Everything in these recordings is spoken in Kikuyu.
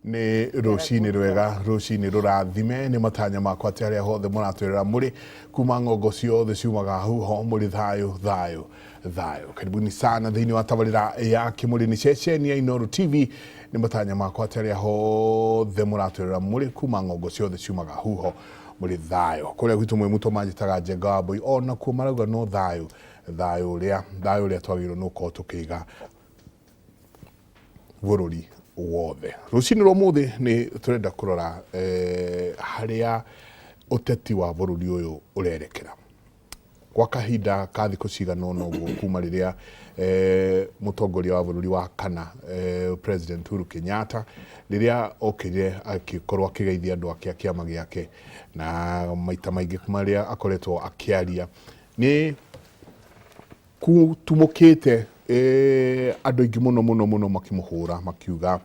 Nĩ rũcinĩ rwega, rũcinĩ rũrathime. Nĩ matanya makwa atĩ arĩa hothe mũratwĩrora mũrĩ kuma ng'ongo ciothe ciumaga huho mũrĩ thayũ, thayũ, thayũ. Karibuni sana thĩinĩ wa tabarĩra ya Kĩmũrĩ, nĩ ceceni ya Inooro TV. Nĩ matanya makwa atĩ arĩa hothe mũratwĩrora mũrĩ kuma ng'ongo ciothe ciumaga huho mũrĩ thayũ. Kũrĩa gwitũ mwĩ mũtũ manjĩtaga Njenga wa Mbũi, onakuo marauga no thayũ, thayũ ũrĩa, thayũ ũrĩa twagĩrĩirwo nĩ gũkorwo tũkĩiga bũrũri wothe. Rũcinĩ rwa ũmũthĩ nĩ tũrenda kũrora harĩa ũteti wa bũrũri ũyũ ũrerekera. Gwa kahinda ka thikũ cigana ũna ũguo kuma rĩrĩa mũtongoria wa bũrũri wa kana President Uhuru Kenyatta rĩrĩa okire agĩkorwo akĩgeithia andũ ake a kĩama gĩake, na maita maingĩ marĩa akoretwo akĩaria nĩ kutumũkĩte andũ aingĩ mũno mũno mũno makĩmũhũra makiuga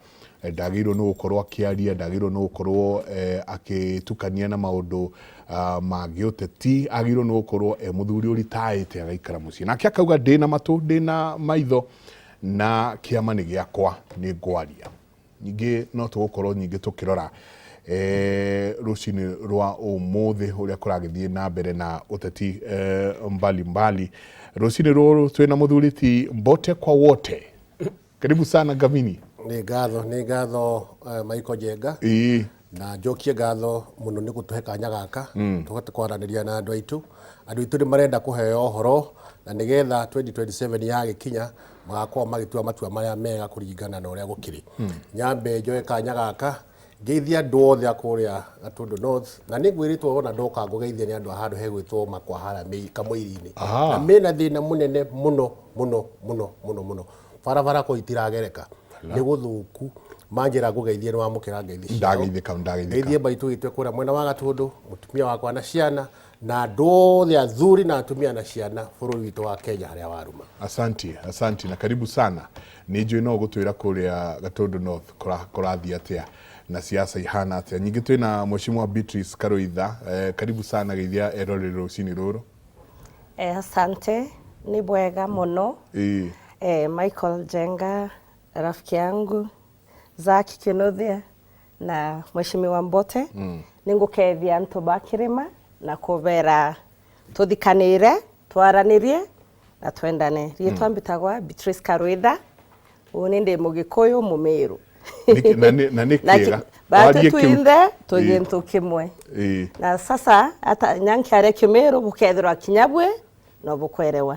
ndagĩrĩirwo nĩ gũkorwo akĩaria, ndagĩrĩirwo nĩ gũkorwo agĩtukania na maũndũ ma gĩũteti, agĩrĩirwo nĩ gũkorwo e mũthuri ũritaĩte agaikara mũciĩ. Nake akauga ndĩna matũ, ndĩna maitho na kĩama nĩ gĩakwa, nĩ ngwaria. Ningĩ no tũgũkorwo ningĩ tũkĩrora rũcinĩ rwa ũmũthĩ ũrĩa kũragĩthiĩ na mbere na ũteti mbali mbali. Rũcinĩ rũrũ twĩna mũthuri ti Mbote kwa wote. Karibu sana Gamini. Nĩ ngatho, nĩ ngatho Michael Njenga. Na njokie ngatho mũno nĩ gũtũhe kanya gaka tũhote kwaranĩria na andũ aitũ. Andũ aitũ nĩ marenda kũheo ũhoro na nĩgetha 2027 yagĩkinya magakorwo magĩtua matua marĩa mega kũringana na ũrĩa gũkĩrĩ. Nyambe njoe kanya gaka ngeithie andũ othe a kũrĩa Gatundu North, na nĩ ngwĩrĩtwo ona ndoka ngũgeithie nĩ andũ a handũ hegwĩtwo Makwa harĩa Kamũiri-inĩ. Na mena thĩna mũnene mũno mũno mũno mũno mũno, barabara kũu itiragereka, nĩ gũthũku. Manjĩra ngũgeithie nĩ wamũkĩra ngeithi ciao. Ndageithĩka, ndageithĩka. Ngeithie mbaitũ itũ kũrĩa mwena wa Gatundu, mũtumia wakwa na ciana, na andũ othe athuri na atumia na ciana bũrũri witũ wa Kenya harĩa waruma. Asanti, asanti na karibu sana. Nĩ njũĩ no ũgũtwĩra kũrĩa Gatundu North kũrathiĩ atĩa na siasa ihana atĩa. Ningĩ twĩna Mheshimiwa Beatrice Karuitha, karibu sana geithia eroreri rũcinĩ rũrũ. Asante, nĩ bwega mũno. Michael Njenga, rafiki yangu, Zack Kinuthia na Mheshimiwa Mbote, nĩ ngũkethia antũ ba kĩrĩma na kũbera tũthikanĩre, twaranĩrie na twendane. Rĩtwa mbĩtagwa Beatrice Karuitha, ũũ nĩ ndĩ Mũgĩkũyũ Mũmĩrũ. Na nĩ kĩega. Batu twinthe twĩ gĩntũ kĩmwe. Na sasa ata nyankiaria kĩmĩrũ bũkethirwa kinyabwe no bũkwerewa.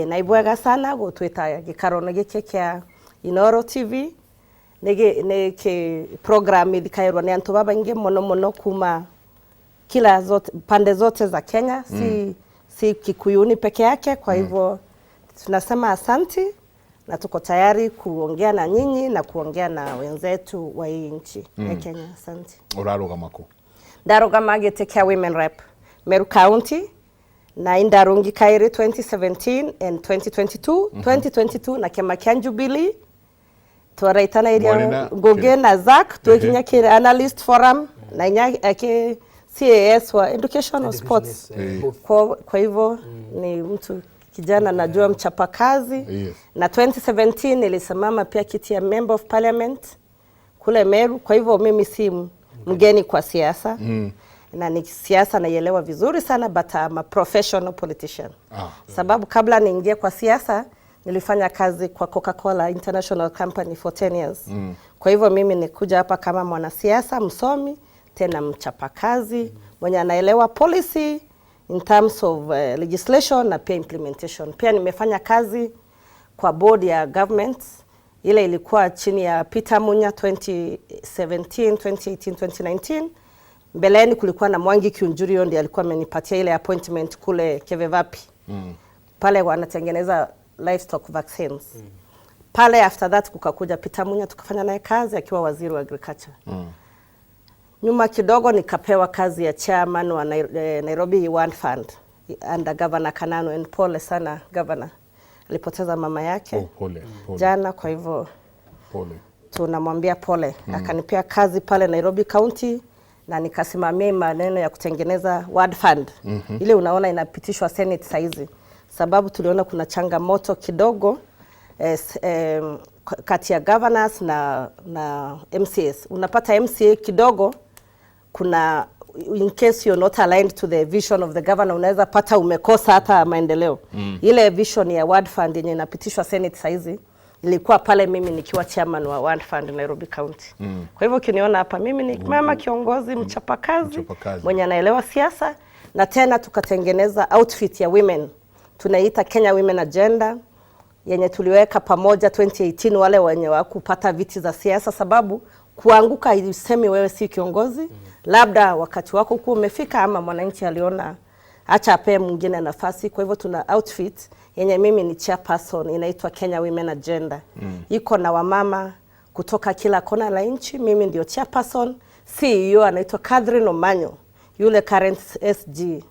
Na ibwega sana gũtwĩta gĩkarono gĩkĩ kĩa Inooro TV. Nĩ kĩ program ĩthikaĩrwo nĩ antũ babaingĩ mũno mũno kuma kila zote, pande zote za Kenya, si Kikuyuni peke yake. Kwa hivyo tunasema asanti na tuko tayari kuongea na nyinyi na kuongea na wenzetu wa hii nchi ya Kenya. Asante. Ũrarũgama kũ? Ndarũgama gĩtĩ kĩa Women Rep Meru County, na indarũngi kaĩrĩ 2017 and 2022. 2022 na kĩama kĩa Jubilee twaraitana Mwarĩ na Ngugi na Zack twĩkinya kĩ analyst forum na inya kĩ CAS wa education or sports. Kwa hivyo ni mtu kijana najua mchapakazi. Na 2017 nilisimama pia kiti ya member of parliament kule Meru. Kwa hivyo mimi si mgeni kwa siasa. Na ni siasa naielewa vizuri sana, but I'm a professional politician. Sababu kabla niingie kwa siasa nilifanya kazi kwa Coca-Cola International Company for 10 years. Kwa hivyo mimi nikuja hapa kama mwanasiasa msomi, tena mchapakazi, mwenye anaelewa policy in terms of legislation na pia implementation. Pia nimefanya kazi kwa board ya government ile ilikuwa chini ya Peter Munya 2017, 2018, 2019. Mbeleni kulikuwa na Mwangi Kiunjuri, ndiye alikuwa amenipatia ile appointment kule Kevevapi. Pale wanatengeneza livestock vaccines. Pale after that kukakuja Peter Munya, tukafanya naye kazi akiwa waziri wa agriculture. Nyuma kidogo nikapewa kazi ya chairman wa Nairobi One Fund under Governor Kananu, and pole sana governor, alipoteza mama yake Oh, pole, pole. jana, kwa hivyo Pole. Tunamwambia pole. Akanipea kazi pale Nairobi County na nikasimamia maneno ya kutengeneza Ward Fund. Ile unaona inapitishwa Senate saizi, sababu tuliona kuna changamoto kidogo. Kati ya governors na MCAs. Unapata MCA kidogo kuna, in case you're not aligned to the vision of the governor, unaweza pata umekosa hata maendeleo. Ile vision ya Ward Fund yenye inapitishwa Senate saizi ilikuwa pale mimi nikiwa chairman wa Ward Fund Nairobi County. Kwa hivyo ukiniona hapa, mimi ni mama kiongozi mchapakazi, Mchapakazi. Mwenye anaelewa siasa, na tena tukatengeneza outfit ya women, tunaita Kenya Women Agenda, yenye tuliweka pamoja 2018, wale wenye wakupata viti za siasa, sababu kuanguka haisemi wewe si kiongozi. Labda wakati wako kuwa umefika ama mwananchi aliona acha apee mwingine nafasi. Kwa hivyo tuna outfit yenye mimi ni chairperson, inaitwa Kenya Women Agenda. Iko na wamama kutoka kila kona la nchi. Mimi ndio chairperson. CEO anaitwa Catherine Omanyo, yule current SG,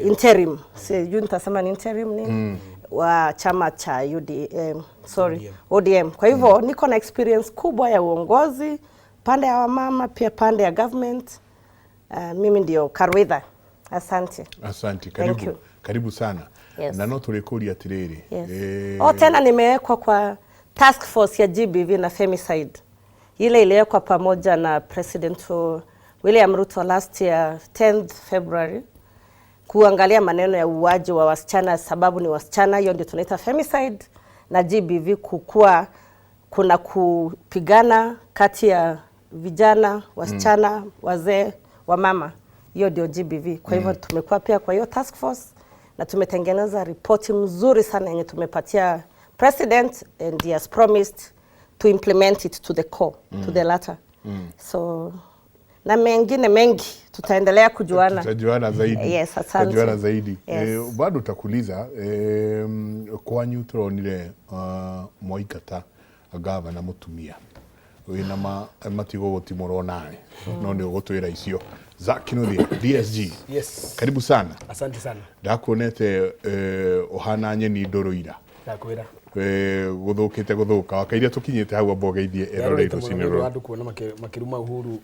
interim, sijui nitasema ni interim nini, wa chama cha UD, sorry, ODM. Kwa hivyo niko na experience kubwa ya uongozi pande ya wamama, pia pande ya government. Mimi ndio Karwitha. Asante. Asante. Thank Karibu. You. Karibu sana. Yes. Na no tũrĩkũria atĩrĩrĩ. Yes. Eh, Oh, tena nimewekwa kwa task force ya GBV na femicide, ile iliwekwa pamoja na President William Ruto last year 10th February, kuangalia maneno ya uuaji wa wasichana, sababu ni wasichana, hiyo ndio tunaita femicide, na GBV, kukua kuna kupigana kati ya vijana, wasichana, wazee, wamama, hiyo ndio GBV. Kwa hivyo tumekuwa pia kwa hiyo task force na tumetengeneza ripoti mzuri sana yenye tumepatia president, and he has promised to implement it to the core, to the latter. So na mengine mengi tutaendelea kujuana. Tutajuana zaidi. Yes, asante. Tutajuana zaidi. Yes. Eh, bado takuuliza, eh, kwanyu turonire mwaingata gavana mutumia wina matigo gutimũrwo nawe, no nĩ ũgũtwĩra icio. Zack Kinuthia, DSG. Yes. Karibu sana. Asante sana. Ndakuonete ũhana nyeni ndũrũ ira. Ndakwĩra. Eh, gũthũkĩte gũthũka wakairia tũkinyĩte hau amba ũgeithie erorei Ndarorete mũno rũcinĩ nĩ ũndũ rũrũ. wa andũ kuona makĩruma Uhuru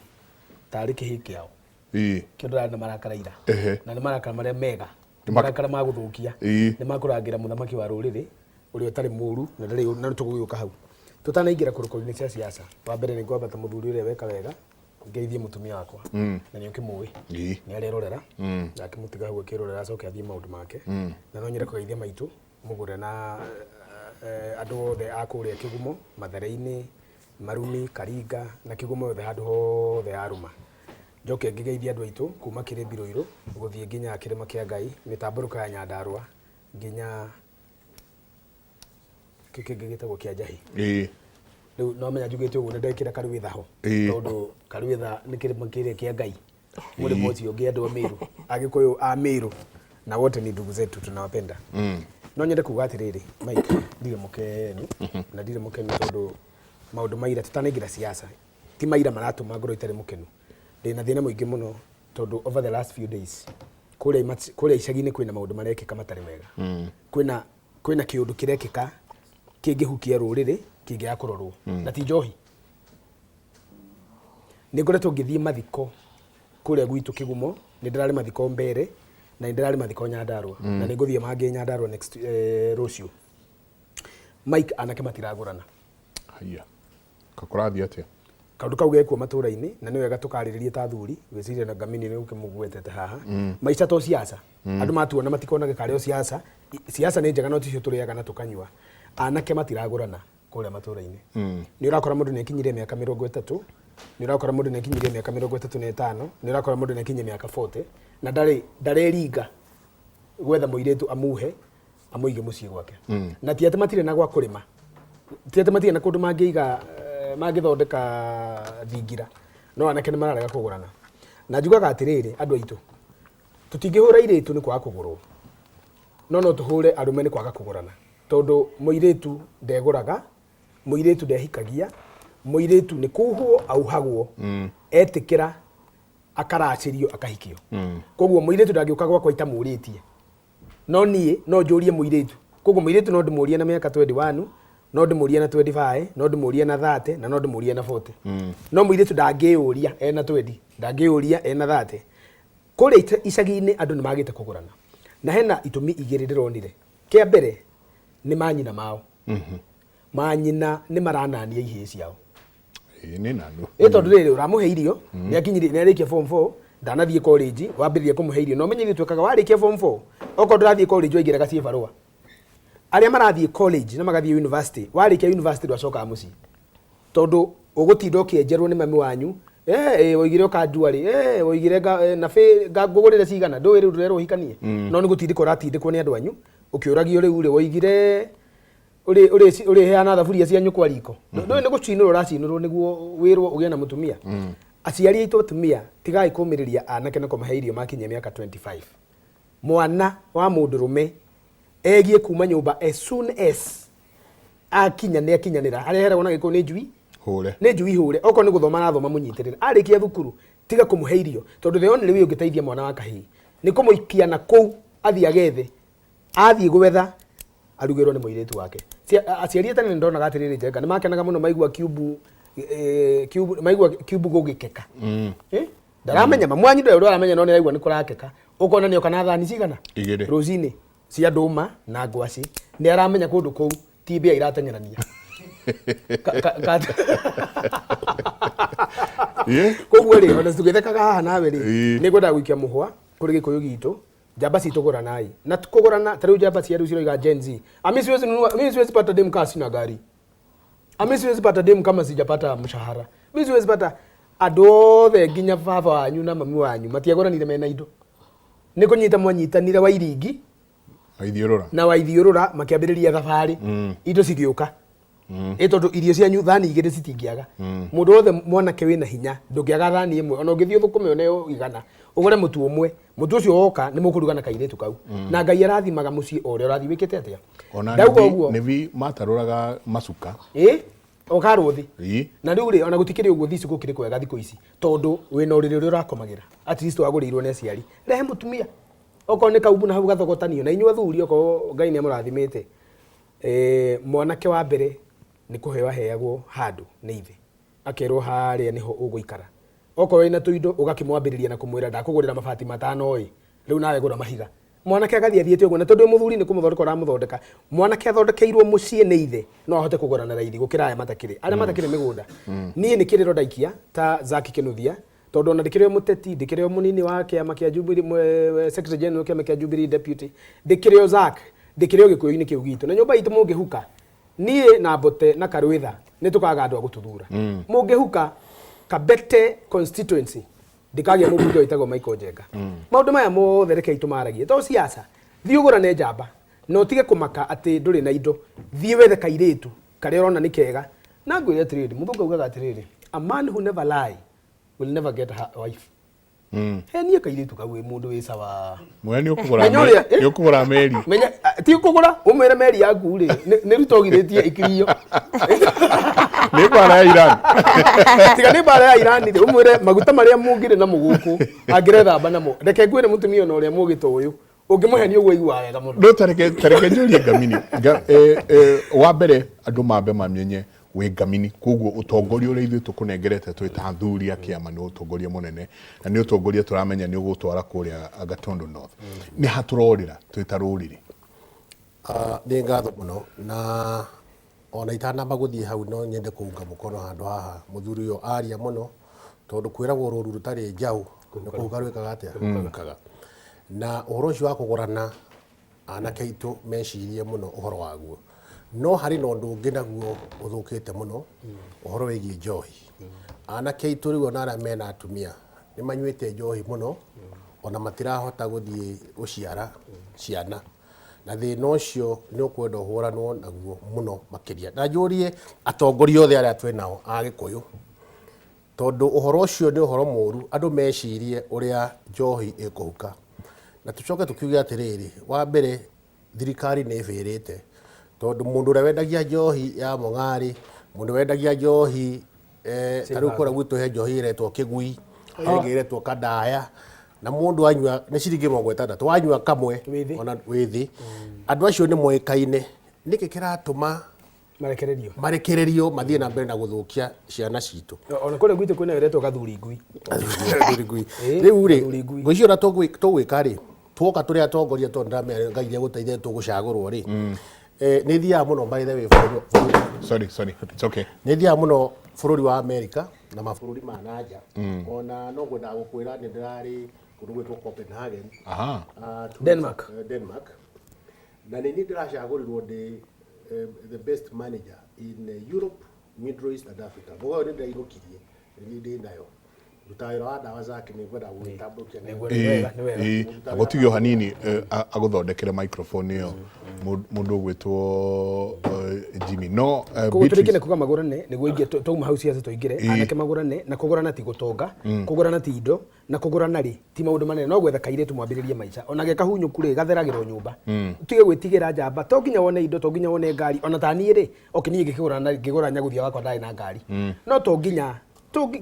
tarĩ kĩhĩ kĩao. Kĩo ndĩrarĩ na marakara ira. Na nĩ marakara marĩa mega. Nĩ Marakara ma gũthũkia. Nĩ makũrangĩra mũthamaki wa rũrĩrĩ ũrĩa ũtarĩ mũru na ndarĩ na tũgũgĩũka hau. Tũtanaingĩra korokoro-inĩ cia siasa, wa mbere nĩ ngwambata mũthuri ũrĩa weka wega, ngeithie mũtumia wakwa. Na nĩ ũkĩmũĩ. Nĩ arerorera. Na akĩmũtiga hau akĩrorera acoke athiĩ maũndũ make. Na no nyende kũgeithia maitũ mũgũre na andũ othe a kũrĩa Kĩgumo, Mathare-inĩ, Marumi, Karinga na Kĩgumo yothe, handũ hothe yarũma. Njoke ngĩgeithia andũ aitũ kuma Kĩrĩmbi Rũirũ gũthiĩ nginya Kĩrĩma kĩa Ngai, mĩtambũrũko ya Nyandarũa nginya kĩ kĩngĩ gĩtagwo kĩa Njahi. Rĩu no menya njugĩte ũguo nĩ ndekĩra Karuitha ho, tondũ Karuitha nĩ kĩrĩma kĩrĩa kĩa Ngai, mũrĩmo ũcio ũngĩ, andũ a Mĩrũ, Agĩkũyũ a Mĩrũ na wote ni ndugu zetu, tunawapenda. No nyende kuga atĩrĩrĩ, Mike, ndirĩ mũkenu, na ndirĩ mũkenu tondũ maũndũ maira, tutanaingĩra siasa, ti maira maratũma ngorwo itarĩ mũkenu. Ndĩna thĩna mũingĩ mũno tondũ over the last few days kũrĩa kũrĩa icagi-inĩ kwĩna maũndũ marekĩka matarĩ mega. Kwĩna kĩũndũ kĩrekĩka kĩngĩhukia rũrĩrĩ kĩngĩaga kũrorwo, na ti njohi. Nĩ ngoretwo ngĩthiĩ mathiko kũrĩa gwitũ Kĩgumo, nĩ ndĩrarĩ mathiko Mbere na nĩ ndĩrarĩ mathiko Nyandarũa, na nĩ ngũthiĩ mangĩ Nyandarũa next, rũciũ. Mike, anake matiragũrana. Haiya, kakũrathiĩ atĩa? Kaũndũ kau gekuo matũra-inĩ na nĩ wega tũkarĩrĩrie ta athuri. Gwĩciria na ngamini nĩ ũkĩmũgwetete haha. Maica to siasa, andũ matuona matikonage karĩ o siasa. Siasa nĩ njega no ticio tũrĩaga na tũkanyua. Anake matiragũrana kũrĩa matũra-inĩ. Nĩ ũrakora mũndũ nĩ akinyirie mĩaka 30, nĩ ũrakora mũndũ nĩ akinyirie mĩaka 35, nĩ ũrakora mũndũ nĩ akinyirie mĩaka 40 na ndarĩ ndareringa gwetha mũirĩtu amuhe amũige mũciĩ gwake. Na ti atĩ matirĩ na gwa kũrĩma, ti atĩ matirĩ na kũndũ mangĩiga, mangĩthondeka thingira, no anake nĩ mararega kũgũrana. Na njugaga atĩrĩrĩ, andũ aitũ, tũtingĩhũra airĩtu nĩ kwaga kũgũrwo, no tũhũre arũme nĩ kwaga kũgũrana, tondũ mũirĩtu ndegũraga, mũirĩtu ndehikagia, mũirĩtu nĩ kuhwo auhagwo, etĩkĩra akaracĩrio akahikio. Koguo mũirĩtu ndangĩũka gwakwa itamũrĩtie, no niĩ no njũrie mũirĩtu. Koguo mũirĩtu no ndĩmũrie na mĩaka 21, no ndĩmũrie na 25, no ndĩmũrie na 30, na no ndĩmũrie na 40. No mũirĩtu ndangĩyũria ena 20, ndangĩyũria ena 30. Kũrĩa icagi-inĩ andũ nĩ magĩte kũgũrana, na hena itũmi igĩrĩ ndĩronire. Kĩa mbere nĩ manyina mao. Manyina nĩ maranania ihĩĩ ciao. Ĩĩ, nĩ nanu. Ĩ tondũ rĩrĩ ũramũhe irio, nĩ akinyire, nĩ arĩkia form 4, ndanathiĩ college, wambĩrĩria kũmũhe irio. Na ũmenye ithuĩ twekaga warĩkia form 4, okorwo ndũrathiĩ college waingĩraga ciĩbarũa. Arĩa marathiĩ college na magathiĩ university, warĩkia university ndwacokaga mũciĩ. Tondũ ũgũtinda ũkĩenjerwo nĩ mami wanyu, eh, woigire ũkanjua rĩ, woigire nabĩ ngũgũrĩre cigana, ndũĩ rĩu ndũrerwo ũhikanie. No nĩ gũtindĩkwo ũratindĩkwo nĩ andũ anyu, ũkĩũragio rĩu rĩ, woigire ũrĩheana thaburia cia nyũkwa riko. Ndũĩ nĩ gũcinũrwo ũracinũrwo nĩguo wĩrwo ũgĩe na mũtumia. Aciari aitũ atumia, tigai kũmĩrĩria anake na kũmahe irio makinyia mĩaka 25. Mwana wa mũndũrũme egiĩ kuma nyũmba as soon as akinya nĩ akinyanĩra. Harĩa heragwo na gĩkũyũ nĩ njui hũre. Nĩ njui hũre. Okorwo nĩ gũthoma arathoma mũnyitĩrĩre. Arĩkia thukuru tiga kũmũhe irio, tondũ the only way ũngĩteithia mwana wa kahĩĩ nĩ kũmũikia na kũu athiĩ agethe. Athiĩ gwetha arugĩrwo nĩ mũirĩtu wake. Aciari a tene nĩ ndonaga atĩrĩrĩ Njenga, nĩ makenaga mũno maigua kiumbu, kiumbu, maigua kiumbu gũgĩkeka. Ndaramenya, mamu wanyu ndũrĩ ũramenya no nĩ araigua nĩ kũrakeka. Ũkona nĩ oka na thani cigana? Igĩrĩ. Rũcinĩ cia ndũma na ngwacĩ. Nĩ aramenya kũndũ kũu ti mbĩa irateng'erania. Koguo rĩ, ona tũgĩthekaga haha nawe rĩ, nĩ ngwendaga gũikia mũhwa kũrĩ Gĩkũyũ gitũ. Njamba citũ gũranai. Na kũgũrana, ta rĩu njamba cia rĩu ciroiga Gen Z. Ami siwezi nunua, mimi siwezi pata demu kama sina gari. Ami siwezi pata demu kama sijapata mshahara. Mimi siwezi pata andũ othe nginya baba wanyu na mami wanyu matiagũranire mena indo. Nĩ kũnyita mwanyitanire wa iringi Waithiũrũra. na waithiũrũra makĩambĩrĩria thabarĩ. Indo cigĩũka. Ĩ tondũ irio cianyu thani igĩrĩ citingĩaga. Mũndũ wothe mwanake wĩna hinya ndũngĩaga thani ĩmwe, ona ũngĩthiĩ ũthũkũme ũneo igana, ũgũre mũtu ũmwe, mũtu ũcio woka nĩ mũkũruga na kairĩtu kau. Na Ngai arathimaga mũciĩ o ũrĩa ũrathiĩ wĩkĩte atĩa. Ona Ndauga ũguo. nĩ vi matarũraga macuka. Ĩ, o karũthi. Ĩ. Na rĩu rĩ, ona gũtikĩrĩ ũguo thici gũkĩrĩ kwega thikũ ici, tondũ wĩna ũrĩrĩ ũrĩa ũrakomagĩra. At least wagũrĩirwo nĩ aciari. Rehe mũtumia. Okorwo nĩ kaumbu na hau gathogotanio, na inyuĩ athuri okorwo Ngai nĩ amũrathimĩte. Mwanake wa mbere nĩ kũheo aheagwo handũ nĩ ithe, akerwo harĩa nĩho ũgũikara. Okorwo wĩna tũindo ũgakĩmwambĩrĩria na kũmwĩra ndakũgũrĩra mabati matano ĩ, rĩu nawe gũra mahiga. Mwanake agathiĩ athiĩte ũguo, na tondũ wĩ mũthuri nĩ kũmũthondeka ũramũthondeka. Mwanake athondekeirwo mũciĩ nĩ ithe, no ahote kũgũra na raithi gũkĩra aya matakĩrĩ. Arĩa matakĩrĩ mĩgũnda. Niĩ nĩ kĩrĩro ndaikia ta Zack Kĩnuthia, tondũ ona ndĩkĩrĩ o mũteti, ndĩkĩrĩ o mũnini wa kĩama kĩa Jubilee, Secretary General kĩama kĩa Jubilee Deputy, ndĩkĩrĩ o Zack, ndĩkĩrĩ o Gĩkũyũ-inĩ kĩu gitũ. Na nyũmba itũ mũngĩhuka, niĩ na Mbote na Karwitha nĩ tũkaga andũ a gũtũthura. Mũngĩhuka Kabete constituency, ndĩkagĩa mũmbunge wĩtagwo Michael Njenga. Maũndũ maya mothe rekei tũmaragie. To siasa, thiĩ ũgũrane njamba, na ũtige kũmaka atĩ ndũrĩ na indo. Thiĩ wethe kairĩtu karĩa ũrona nĩ kega. Na ngwĩre atĩrĩrĩ, mũthũngũ augaga atĩrĩrĩ, a man who never lie will never get a wife. He niĩ kairĩtu kau wĩ mũndũ wĩ sawa. Mwene nĩ ũkũgũra Menya ũrĩa, nĩ ũkũgũra meri. Menya, ti kũgũra, ũmwĩre meri yaku rĩ, nĩ Ruto ũgirĩtie ĩkirio. Nĩ mbara ya Iran. Tiga nĩ mbara ya Iran rĩ, ũmwĩre maguta marĩa mũngĩrĩ namo gũkũ, angĩrethamba namo. Reke ngwĩre mũtumia ona ũrĩa mũgĩ ta ũyũ, ũngĩmũhenia ũguo aiguaga wega mũno. No tareke njũrie Ngamini. Wa mbere andũ mambe mamenye wĩ Ngamini, koguo ũtongoria ũrĩa ithuĩ tũkũnengerete twĩ ta athuri a kĩama nĩ ũtongoria mũnene, na nĩ ũtongoria tũramenya nĩ ũgũtwara kũrĩa Gatundu North. Nĩ ha tũrorĩra twĩ ta rũrĩrĩ? Nĩ ngatho mũno, na ona itanamba gũthiĩ hau no nyende kũunga mũkono handũ haha mũthuri ũyũ aria mũno, tondũ kwĩragwo rũru rũtarĩ njaũ nĩ kũhuka rwĩkaga atĩa? Rũhukaga. Na ũhoro ũcio wa kũgũrana anake aitũ mecirie mũno ũhoro waguo. No harĩ na ũndũ ũngĩ naguo ũthũkĩte mũno, ũhoro wĩgiĩ njohi. Anake aitũ rĩu ona arĩa mena atumia nĩ manyuĩte njohi mũno, ona matirahota gũthiĩ gũciara ciana. Na thĩna ũcio nĩ ũkwenda ũhũranwo naguo mũno makĩria. Na njũrie atongoria othe arĩa twĩnao a Gĩkũyũ, tondũ ũhoro ũcio nĩ ũhoro mũru, andũ mecirie ũrĩa njohi ĩkũhuka. Na tũcoke tũkiuge atĩrĩrĩ, wa mbere thirikari nĩ ĩbĩrĩte, tondũ mũndũ ũrĩa wendagia njohi ya mũng'arĩ, mũndũ wendagia njohi, ta rĩu kũrĩa gwitũ he njohi ĩretwo kĩgui, he ĩngĩ ĩretwo kandaya, na mũndũ anyua nĩ ciringi mĩrongo ĩtandatũ, wanyua kamwe Wĩthĩ. ona wĩthĩ. Andũ acio nĩ moĩkaine. Nĩkĩ kĩratũma Marekererio? Marekererio mathiĩ na mbere na gũthũkia ciana citũ. Ona kũrĩa gwitũ kwĩna ĩretwo gathuri ngui. Gathuri ngui. Rĩu rĩ, Gathuri ngui. ngwĩciria ũrĩa tũgwĩka rĩ, tuoka tũrĩ atongoria tondũ ndĩramenya Ngai nĩegũteithia tũgũcagũrwo rĩ, Nĩ thiaga mũno, by the way, bũrũri Sorry, sorry, it's okay. Nĩ thiaga mũno bũrũri wa America na mabũrũri ma nanja. Ona no ngwendaga gũkwĩra nĩ ndĩrarĩ kũndũ gwĩtwo Copenhagen. 2 weeks Denmark. Denmark. Na nĩ niĩ ndĩracagũrirwo ndĩ the best manager in Europe, Middle East and Africa. Mbogo ĩyo nĩ ndĩrainũkirie, nĩ niĩ ndĩ nayo. Ndutaga wĩra wa ndawa zake, nĩ ngwendaga gũgĩtambũrũkia nayo. Nĩguo, nĩ wega, nĩ wega. Agũtige o hanini, agũthondekere microphone ĩyo mũndũ ũgwĩtwo Jimmy no Koguo tũrĩkie Beatrice. nĩ kuga magũrane nĩguo ingĩ twauma hau ciaca tũingĩre anake magũrane, na kũgũrana ti gũtonga, kũgũrana ti indo, na kũgũrana rĩ ti maũndũ manene, no gwetha kairĩtu mwambĩrĩrie maica, ona ge kahunyũku rĩ gatheragĩrwo nyũmba. Ũtige gwĩtigĩra njamba, to nginya wone indo, to nginya wone ngari. Ona ta niĩ rĩ, okay, niĩ ngĩkĩgũra ngĩgũra nyaguthia wakwa ndarĩ na ngari, no to nginya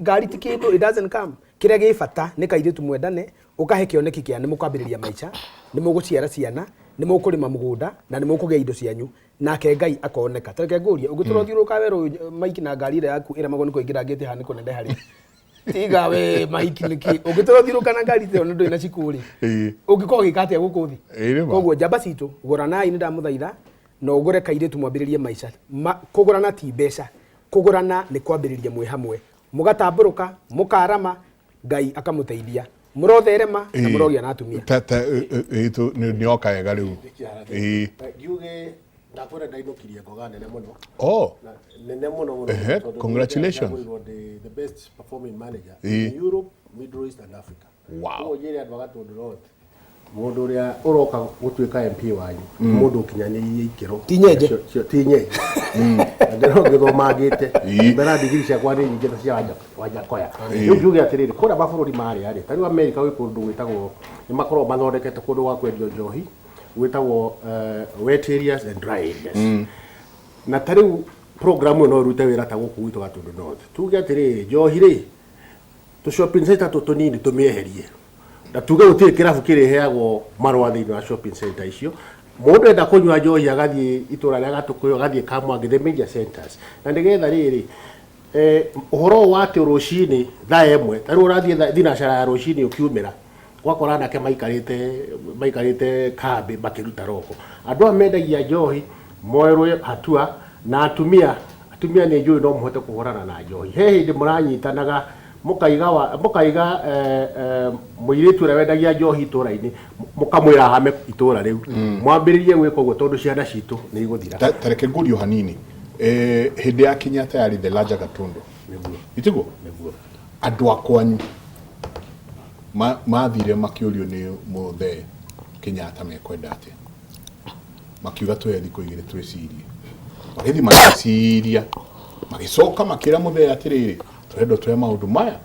ngari ti kĩndũ, it doesn't come. Kĩrĩa gĩ bata nĩ kairĩtu mwendane, ũkahe kĩoneki kĩa nĩ mũkwambĩrĩria maica, nĩ mũgũciara ciana, nĩ mũkũrĩma mũgũnda na nĩ mũkũgĩa indo cianyu, nake Ngai akoneka. Tareke ngũrie, ũngĩtũra ũthiũrũrũka werũ ũyũ maiki na ngari ĩrĩa yaku ĩremagwo nĩ kũingĩra ngĩti haha nĩ kũnene harĩ tiga we maiki nĩkĩ ũngĩtũra ũthiũrũrũka na ngari ta ĩyo na ndũrĩ na cikũ rĩ, ũngĩkorwo ũgĩka atĩa gũkũ thĩ? Ĩĩ, nĩ ma. Koguo njamba citũ, gũranai, nĩ ndamũthaitha, na ũgũre kairĩtu mwambĩrĩrie maica. Kũgũrana ti mbeca, kũgũrana nĩ kwambĩrĩria mwĩ hamwe, mũgatambũrũka, mũkarama, Ngai akamũteithia, mũrotherema na mũrogĩa na atumia. Ta nĩ oka wega rĩu. Ngiuge ndakwĩra ndainũkirie ngoga nene mũno. Oh. Na nene mũno mũno. Tondũ Congratulations. ndagũrirwo ndĩ the best performing manager in Europe, Middle East and Africa. Wow. Koguo njĩre andũ a Gatũndũ North, mũndũ ũrĩa ũroka gũtuĩka MP wanyu, mũndũ ũkinyanĩirie ikĩro. Ti nyenje. Ti nyenje. Na ndĩrona ngĩthomangĩte. Mbera ndigiri ciakwa nĩ nyingĩ ta cia Wanjakoya. Rĩu njuge atĩrĩrĩ, kũrĩa mabũrũri marĩa rĩ, ta rĩu America gwĩ kũndũ gwĩtagwo, nĩ makoragwo mathondekete kũndũ gwa kwendio njohi gwĩtagwo wet areas and dry areas. Na ta rĩu program ĩyo no ĩrute wĩra ta gũkũ gwitũ Gatũndũ North. Tuge atĩrĩrĩ, njohi rĩ, tũ shopping center tũtũ tũnini tũmĩeherie, na tuge gũtirĩ kĩrabu kĩrĩheagwo marũa thĩinĩ wa shopping center icio. Mũndũ enda kũnyua njohi agathiĩ itũra rĩa Gatũkũyũ, agathiĩ Kamwangi, the major centers. Na nĩgetha rĩrĩ, ũhoro ũyũ wa atĩ rũcinĩ thaa 1, ta rĩu ũrathiĩ thinacara ya rũcinĩ ũkiumĩra, ũgakora anake maikarĩte kambĩ makĩruta roko. Andũ aya mendagia njohi moerwo hatua, na atumia nĩ njũĩ no mũhote kũhũrana na njohi. He hĩndĩ mũranyitanaga mũkaiga mũirĩtu ũrĩa wendagia njohi itũra-inĩ, mũkamwĩra ahame itũra rĩu. Mwambĩrĩrie gwĩka ũguo tondũ ciana citũ nĩ igũthira. Ta reke ngũrie o hanini. Hĩndĩ ya Kenyatta yarĩ the larger Gatundu. Nĩguo. Itiguo? Nĩguo. Andũ a kwanyu mathire makĩũrio nĩ mũthee Kenyatta mekwenda atĩa? Makiuga tũhe thikũ igĩrĩ twĩcirie. Magĩthiĩ magĩciria, magĩcoka makĩra mũthee atĩrĩrĩ, tũrenda ũtũhe maũndũ maya,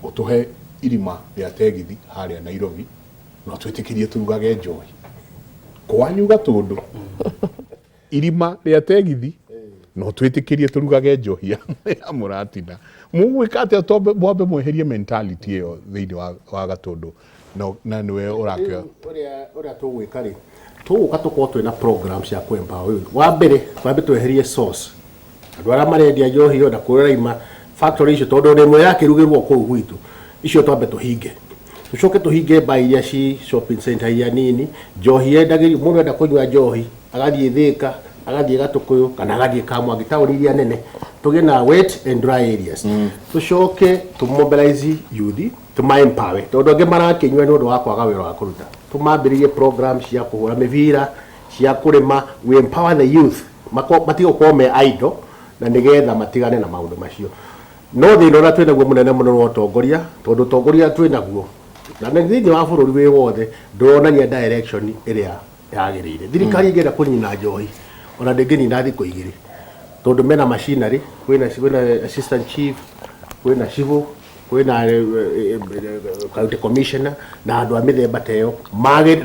ũtũhe irima rĩa tegithi harĩa Nairobi, na ũtwĩtĩkĩrie tũrugage njohi. Kwanyu Gatũndũ, irima rĩa tegithi, na ũtwĩtĩkĩrie tũrugage njohi ya mũratina. Mũgwĩka atĩa mwambe mweherie mentality ĩyo thĩinĩ wa Gatũndũ? No, na nĩwe ũrakĩoya. Ũrĩa tũgwĩka rĩ, tũgũka tũkorwo twĩna program cia kũ empower youth. Wa mbere, twambe tweherie source. Andũ arĩa marendia njohi ĩyo na kũrĩa ĩraima factory icio, tondũ ona ĩmwe yakĩrugĩrwo kũu gwitũ, icio twambe tũhinge. Tũcoke tũhinge bar iria ci shopping center iria nini, njohi yendagĩrio, mũndũ enda kũnyua njohi, agathiĩ Thĩka, agathiĩ Gatũkũyũ, kana agathiĩ Kamwangi, taũni iria nene. Tũgĩe na wet and dry areas. Tũcoke tũ mobilize youth, tũma empower, tondũ angĩ marakĩnyua nĩ ũndũ wa kwaga wĩra wa kũruta. Tũmambĩrĩrie program cia kũhũra mĩbira, cia kũrĩma, we empower the youth, matige gũkorwo me idle, na nĩgetha matigane na maũndũ macio. No thĩna ũrĩa twĩnaguo mũnene mũno nĩ wa ũtongoria, tondũ ũtongoria twĩnaguo na nĩ thĩinĩ wa bũrũri wĩ wothe ndũronania direction ĩrĩa yagĩrĩire. Thirikari ĩngĩenda kũnina njohi ona ndĩngĩnina thikũ igĩrĩ, tondũ mena machinery, kwĩna assistant chief, kwĩna civil, kwĩna county commissioner na andũ a mĩthemba ta ĩyo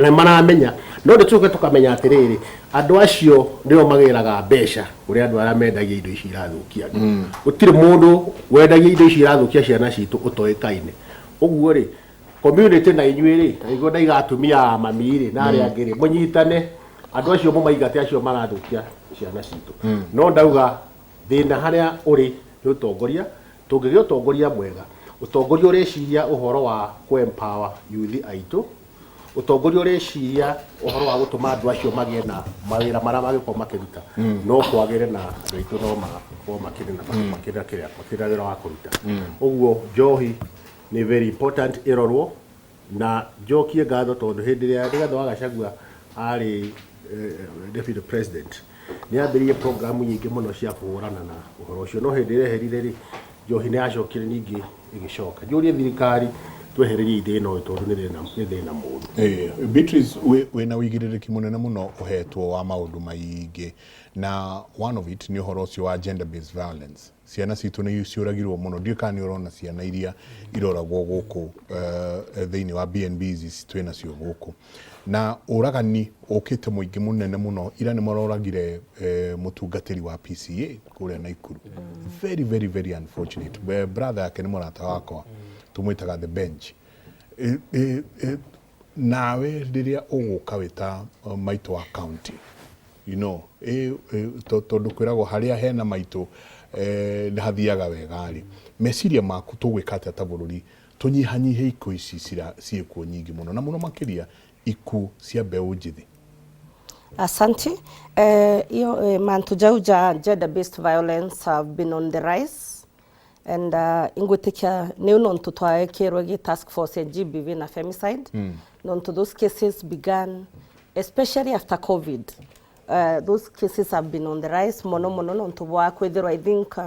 na maramenya. No nĩtũke tũkamenya atĩrĩrĩ, andũ acio nĩo magĩraga mbeca kũrĩ andũ arĩa mendagia indo ici irathũkia andũ. Gũtirĩ mũndũ wendagia indo ici irathũkia ciana citũ ũtoĩkaine. Ũguo rĩ, community na inyuĩ rĩ, na nĩguo ndaiga atumia a mami rĩ, na arĩa angĩ rĩ, mũnyitane andũ acio mũmaingate acio marathũkia ciana citũ. No ndauga thĩna harĩa ũrĩ nĩ ũtongoria. Tũngĩgĩa ũtongoria mwega, ũtongoria ũreciria ũhoro wa kũ empower youth aitũ, Ũtongoria ũreciria ũhoro wa gũtũma andũ acio magĩe na mawĩra marĩa mangĩkorwo makĩruta, no kwagĩre na andũ aitũ no makorwo makĩrĩ na makĩrĩ kĩrĩa makĩrĩ na wĩra wa kũruta. Ũguo njohi nĩ very important ĩrorwo. Na njokie ngatho tondũ hĩndĩ ĩrĩa Rigathĩ wa Gachagua arĩ deputy president, nĩ ambĩrĩirie programu nyingĩ mũno cia kũhũrana na ũhoro ũcio, no hĩndĩ ĩrĩa eherire rĩ, njohi nĩ yacokire ningĩ ĩgĩcoka. Njũrie thirikari twehererie thĩna ũyũ tondũ nĩ thĩna mũũru. Beatrice, wĩna wĩigĩrĩrĩki mũnene mũno ũhetwo wa maũndũ maingĩ, na one of it nĩ ũhoro ũcio wa gender based violence. Ciana citũ nĩ ciũragirwo mũno. Ndiũĩ kana nĩ ũrona ciana iria iroragwo gũkũ thĩinĩ wa BNBs ici twĩ nacio gũkũ, na ũragani ũkĩte mũingĩ mũnene mũno. Ira nĩ maroragire mũtungatĩri wa PCA kũrĩa Naikuru. Very, very, very unfortunate. Brother yake nĩ mũrata wakwa, tũmwĩtaga The Bench. Nawe rĩrĩa ũgũka wĩ ta maitũ wa county, tondũ kwĩragwo harĩa hena maitũ nĩ hathiaga wega rĩ, meciria maku tũgwĩka atĩa ta bũrũri tũnyihanyihie ikuũ ici ciĩkuo nyingĩ mũno, na mũno makĩria ikuũ cia mbeũ njĩthĩ? Asante. Hiyo mantu jau ja gender based violence have been on the rise and ingwitikia niu nontu twaekirwe gi task force ya GBV na femicide, nontu those cases began especially after COVID. Those cases have been on the rise mono mono nontu bwa kwithirwa, I think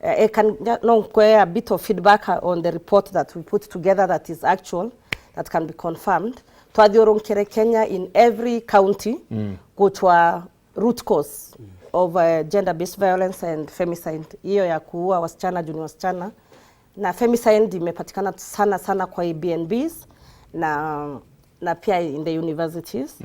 I can no nkwe a bit of feedback on the report that we put together that is actual, that can be confirmed. Twathiũrũrũkire Kenya in every county gutwa root cause of gender based violence and femicide, hiyo ya kuua wasichana juu ni wasichana. Na femicide imepatikana sana sana kwa BNBs na pia in the universities.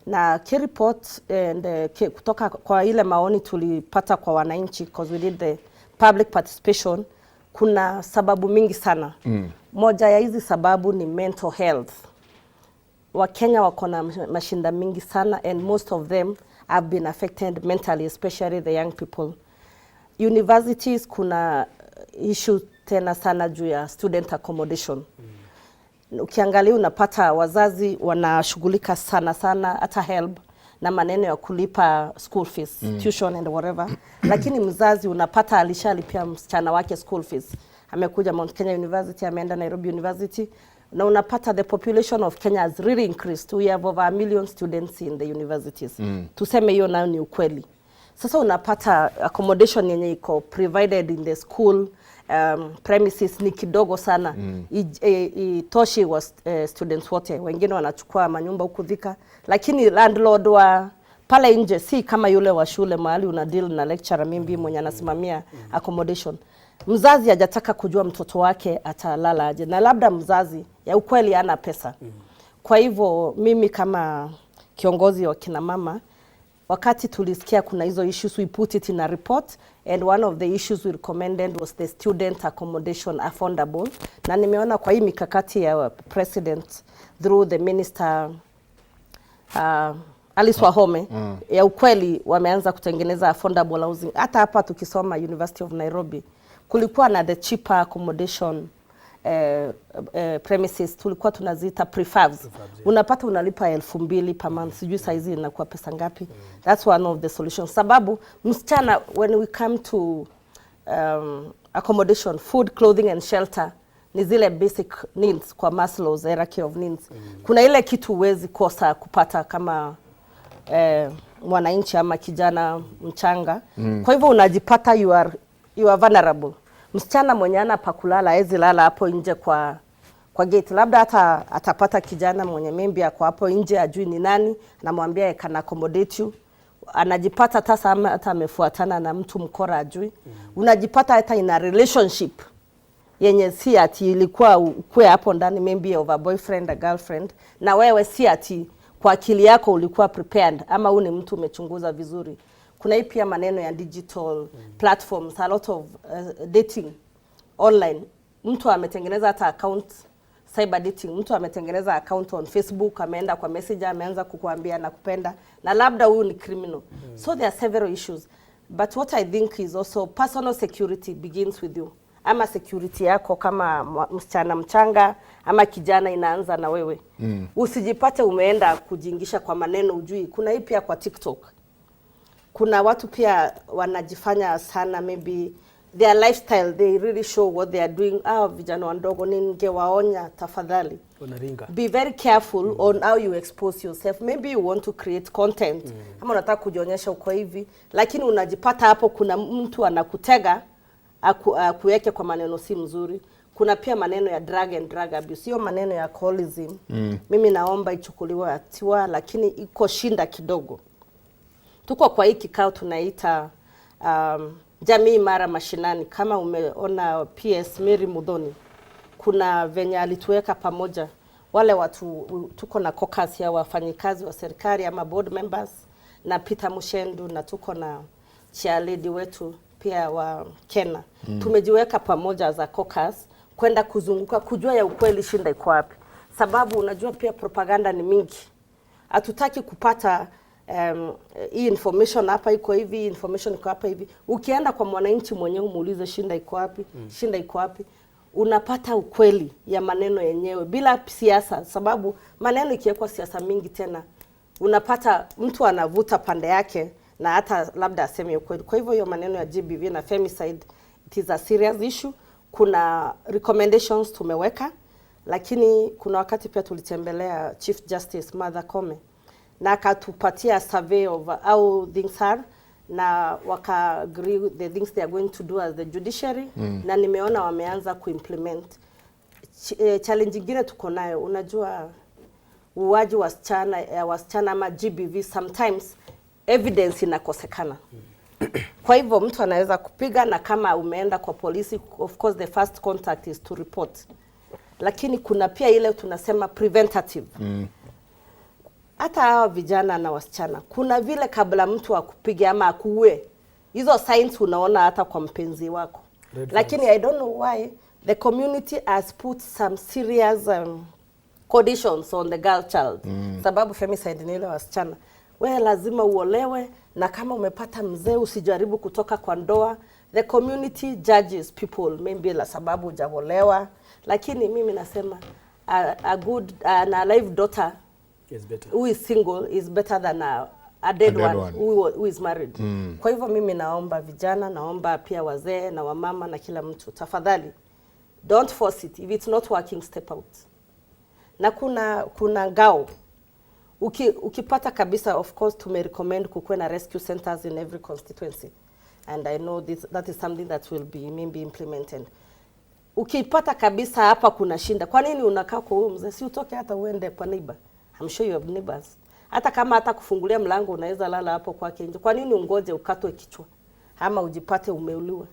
Na ki report and kutoka kwa ile maoni tulipata kwa wananchi, because we did the public participation, kuna sababu mingi sana. Moja ya hizi sababu ni mental health. Wakenya wako na mashinda mingi sana and most of them have been affected mentally, especially the young people. Universities kuna issue tena sana juu ya student accommodation. Ukiangalia unapata wazazi wanashughulika sana sana, hata HELB na maneno ya kulipa school fees, tuition and whatever, lakini mzazi unapata alishalipia msichana wake school fees, amekuja Mount Kenya University, ameenda Nairobi University, na unapata the population of Kenya has really increased. We have over a million students in the universities. Tuseme hiyo nayo ni ukweli. Sasa unapata accommodation yenye iko provided in the school premises ni kidogo sana. Itoshi wa students wote. Wengine wanachukua manyumba huku Thika, lakini landlord wa pale nje si kama yule wa shule mahali una deal na lecturer maybe mwenye anasimamia accommodation. Mzazi hajataka kujua mtoto wake atalala aje, na labda mzazi ya ukweli hana pesa. Kwa hivyo mimi kama kiongozi wa kina mama, wakati tulisikia kuna hizo issues, we put it in a report, and one of the issues we recommended was the student accommodation affordable. Na nimeona kwa hii mikakati ya president through the minister Alice Wahome, ya ukweli wameanza kutengeneza affordable housing. Hata hapa tukisoma University of Nairobi kulikuwa na the cheaper accommodation premises, tulikuwa tunaziita prefabs. Unapata unalipa 2,000 per month, sijui saizi inakuwa pesa ngapi. That's one of the solutions. Sababu msichana, when we come to accommodation, food, clothing and shelter ni zile basic needs kwa Maslow's hierarchy of needs. Kuna ile kitu huwezi kosa kupata kama mwananchi ama kijana mchanga. Kwa hivyo unajipata you are vulnerable. Msichana mwenye ana pa kulala hawezi lala hapo nje kwa gate, labda hata atapata kijana mwenye maybe ako hapo nje, ajui ni nani, anamwambia, "I can accommodate you." Anajipata hata ama hata amefuatana na mtu mkora ajui. Unajipata hata in a relationship yenye si ati ilikuwa ukue hapo ndani, maybe of a boyfriend, a girlfriend, na wewe si ati kwa akili yako ulikuwa prepared ama huu ni mtu umechunguza vizuri. Kuna hii pia maneno ya digital platforms, a lot of dating online. Mtu ametengeneza hata account, cyber dating, mtu ametengeneza account on Facebook, ameenda kwa messenger, ameanza kukuambia nakupenda, na labda huyu ni criminal. So there are several issues, but what I think is also personal security begins with you. Ama security yako kama msichana mchanga ama kijana inaanza na wewe. Usijipate umeenda kujiingisha kwa maneno ujui. Kuna hii pia kwa TikTok. Kuna watu pia wanajifanya sana, maybe their lifestyle, they really show what they are doing. Ah, vijana wadogo ningewaonya tafadhali. Wanaringa. Be very careful on how you expose yourself. Maybe you want to create content ama unataka kujionyesha uko hivi, lakini unajipata hapo kuna mtu anakutega akuweke kwa maneno si mzuri. Kuna pia maneno ya drug and drug abuse, hiyo maneno ya alcoholism. Mimi naomba ichukuliwe hatua, lakini iko shinda kidogo. Tuko kwa hii kikao tunaita Jamii Imara Mashinani. Kama umeona PS Mary Muthoni, kuna venye alituweka pamoja wale watu, tuko na caucus ya wafanyikazi wa serikali ama board members na Peter Mushendu, na tuko na chairlady wetu pia wa Kena. Tumejiweka pamoja za caucus kwenda kuzunguka kujua ya ukweli shinda iko wapi, sababu unajua pia propaganda ni mingi. Hatutaki kupata hii information hapa iko hivi, hii information iko hapa hivi. Ukienda kwa mwananchi mwenyewe umuulize shinda iko wapi, shinda iko wapi, unapata ukweli ya maneno yenyewe bila siasa, sababu maneno ikiwekwa siasa mingi tena unapata mtu anavuta pande yake na hata labda aseme ukweli. Kwa hivyo hiyo maneno ya GBV na femicide, it is a serious issue. Kuna recommendations tumeweka, lakini kuna wakati pia tulitembelea Chief Justice Martha Koome na akatupatia survey of how things are na waka agree with the things they are going to do as the judiciary na nimeona wameanza kuimplement. Challenge ingine tuko nayo, unajua uuaji wasichana ama GBV, sometimes evidence inakosekana. Kwa hivyo mtu anaweza kupiga, na kama umeenda kwa polisi, of course the first contact is to report, lakini kuna pia ile tunasema preventative. Hata hawa vijana na wasichana, kuna vile kabla mtu akupiga ama akuue, hizo signs unaona hata kwa mpenzi wako. Red. Lakini I don't know why the community has put some serious conditions on the girl child, sababu femicide ni ile wasichana, wewe lazima uolewe, na kama umepata mzee usijaribu kutoka kwa ndoa. The community judges people maybe la sababu hujaolewa, lakini mimi nasema a good an alive daughter Is better. who is single is better than a dead A dead one, one. who is married. Kwa hivyo mimi naomba vijana, naomba pia wazee na wamama na kila mtu, tafadhali don't force it. If it's not working, step out. Na kuna ngao ukipata kabisa, of course tumerecommend kukuwe na rescue centers in every constituency, and I know that is something that will be maybe implemented. Ukipata kabisa hapa kuna shinda, kwa nini unakaa kwa huyo mzee? Si utoke hata uende kwa neighbor. I'm sure you have neighbors. Hata kama hata kufungulia mlango unaweza lala hapo kwake nje. Kwa nini ungoje ukatwe kichwa ama ujipate umeuliwa?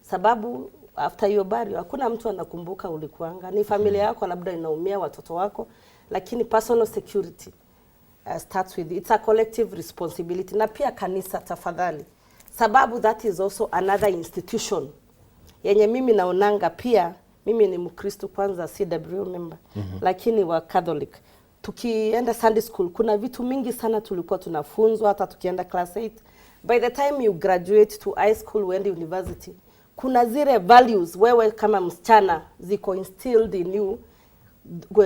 Sababu after hiyo burial hakuna mtu anakumbuka ulikuanga. Ni familia yako labda inaumia, watoto wako, lakini personal security starts with, it's a collective responsibility. Na pia kanisa tafadhali, sababu that is also another institution yenye mimi naonanga pia. Mimi ni Mkristo kwanza, CW member, lakini wa Catholic. Tukienda Sunday school kuna vitu mingi sana tulikuwa tunafunzwa, hata tukienda class 8. By the time you graduate to high school, uende university, kuna zile values wewe kama msichana ziko instilled in you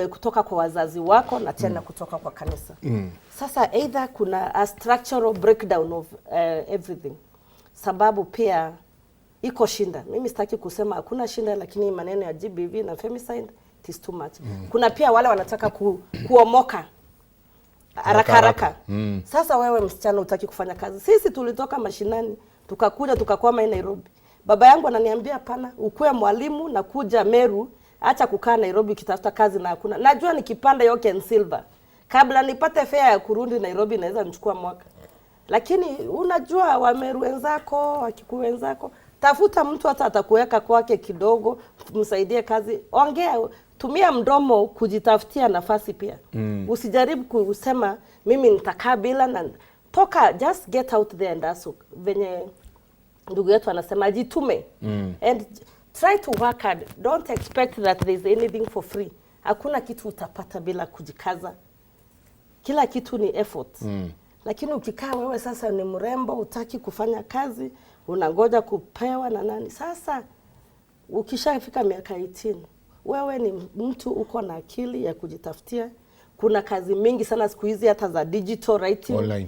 kutoka kwa wazazi wako na tena kutoka kwa kanisa. Sasa either kuna a structural breakdown of everything, sababu pia iko shinda. Mimi sitaki kusema hakuna shinda, lakini maneno ya GBV na femicide, it is too much. Kuna pia wale wanataka kuomoka haraka haraka. Sasa wewe msichana utaki kufanya kazi. Sisi tulitoka mashinani tukakuja tukakwama hii Nairobi. Baba yangu ananiambia hapana, ukuwe mwalimu na kuja Meru, acha kukaa Nairobi ukitafuta kazi na hakuna. Najua nikipanda hiyo Ken Silver, kabla nipate fare ya kurudi Nairobi naweza nichukua mwaka. Lakini unajua Wameru wenzako, Wakikuyu wenzako, tafuta mtu hata atakuweka kwake kidogo, msaidie kazi, ongea, tumia mdomo kujitafutia nafasi pia. Usijaribu kusema mimi nitakaa bila na toka, just get out there and ask. Venye ndugu yetu anasema jitume and try to work hard. Don't expect that there is anything for free. Hakuna kitu utapata bila kujikaza. Kila kitu ni effort. Lakini ukikaa wewe sasa ni mrembo, utaki kufanya kazi, unangoja kupewa na nani? Sasa Ukishafika miaka 18, wewe ni mtu uko na akili ya kujitafutia. Kuna kazi mingi sana siku hizi hata za digital writing. Online.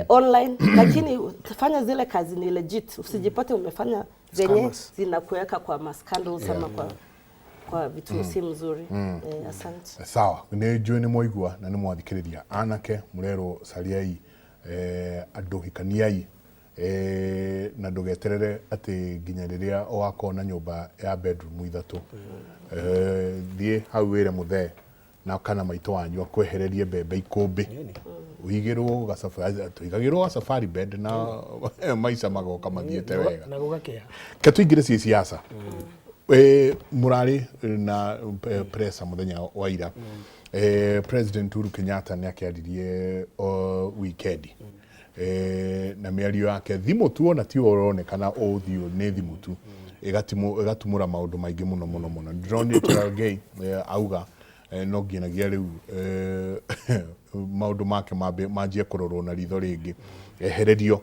Online, lakini fanya zile kazi ni legit, usijipate umefanya zenye Scammers. zinakuweka kwa mascandals ama kwa vitu si mzuri. Asante. Sawa, nä njå nä mwaigua na nä mwathikä rä ria anake må rerwo cariai andå hikaniai na ndå geterere atä nginya rä rä a ũgakorwo na nyũmba ya bedroom ithatũ. Thiĩ hau wĩre mũthee na kana maitũ wanyu akwehererie mbembe ikũmbĩ, ũigĩrwo gacabari, tũigagĩrwo gacabari bed na maica magoka mathiĩte wega. Na gũgakĩa. Ke tũingĩre ciĩ siasa. Mũrarĩ na presa mũthenya wa ira. President Uhuru Kenyatta nĩ akĩaririe weekend na mĩario yake thimũ tu ona ti ũronekana ũthiũ nĩ thimũ tu ĩgatumũra maũndũ maingĩ mũno mũno mũno. Ndĩronire Cherargei auga no nginyagia rĩu maũndũ make manjie kũrorwo na ritho rĩngĩ, ehererio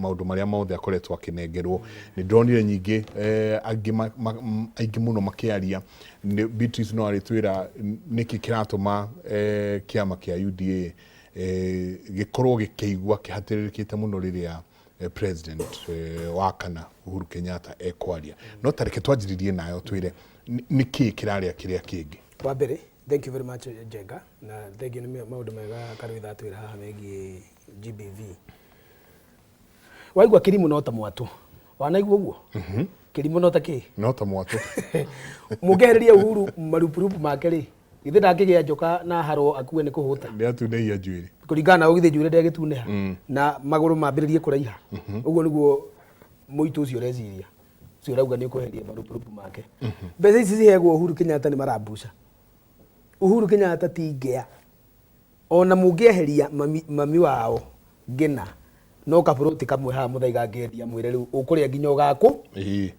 maũndũ marĩa mothe akoretwo akĩnengerwo. Nĩ ndĩronire nyingĩ angĩ aingĩ mũno makĩaria. Beatrice no arĩtwĩra nĩkĩ kĩratũma kĩama kĩa UDA gĩkorwo gĩkĩigua kĩhatĩrĩrĩkĩte mũno rĩrĩa president wa kana Uhuru Kenyatta ekwaria. No tareke twanjĩrĩrie nayo twĩre nĩkĩ kĩrarĩa kĩrĩa kĩngĩ. Wa mbere, thank you very much, Njenga, na thank you nĩ maũndũ mega Karũitha atwĩra haha megiĩ GBV. Waigua kĩrimũ no ta mwatũ, wanaigua ũguo? Kĩrimũ no ta kĩ? No ta mwatũ. Mũngĩehereria Uhuru marupurupu make rĩ, githĩ ndangĩgĩa njoka na harwo akue nĩ kũhũta? Nĩ atunĩhia njuĩrĩ. Kũringana na ũgithĩ njuĩrĩ ndĩagĩtunĩha na magũrũ mambĩrĩrie kũraiha. Ũguo nĩguo mũitũ ũcio ũreciria, ũcio ũrauga nĩ ũkweheria marupurupu make. Mbeca ici ciheagwo Uhuru Kenyatta nĩ marambuca. Uhuru Kenyatta ti ngĩa, ona mũngĩeheria mami wao ngĩna no kaburoti kamwe haha mũthaiga angĩendia mwĩre rĩu ũkũrĩa nginya ũgakũ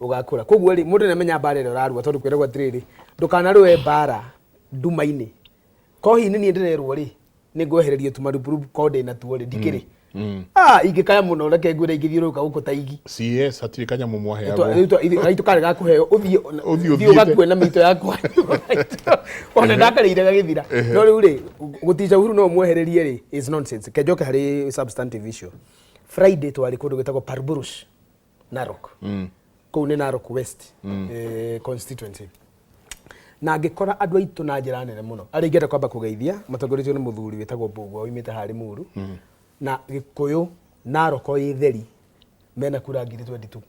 ũgakũra. Koguo rĩ, mũndũ nĩamenya mbara ĩrĩa ũrarua, tondũ kwĩragwo atĩrĩrĩ, ndũkanarũe mbara nduma-inĩ. Kohi nĩ niĩ ndĩrerwo rĩ, nĩ ngwehererio tũmarupurupu ko ndĩna tuo rĩ, ndikĩrĩ ingĩkaya mũno, reke ngwĩre ingĩthiũrũrũka gũkũ ta igi. CS hatirĩ kanyamũ mwaheagwo. Gaitũ karĩ ga kũheo ũthiĩ Ũthiĩ ũthiĩ ũthiĩte. ũgakue na mĩito yakwa, ona ndakarĩire gagĩthira. No rĩu rĩ, gũtica Uhuru no ũmwehererie rĩ is nonsense. Ke njoke harĩ substantive issue. Friday twarĩ kũndũ gwĩtagwo Parburush, Narok. Kũu nĩ Narok West constituency, na ngĩkora andũ aitũ na njĩra nene mũno arĩa ingĩenda kwamba kũgeithia matongoretio nĩ mũthuri wĩtagwo Mbũgua oimĩte harĩ Muru na Gĩkũyũ. Narok ĩ theri mena kura 22,000.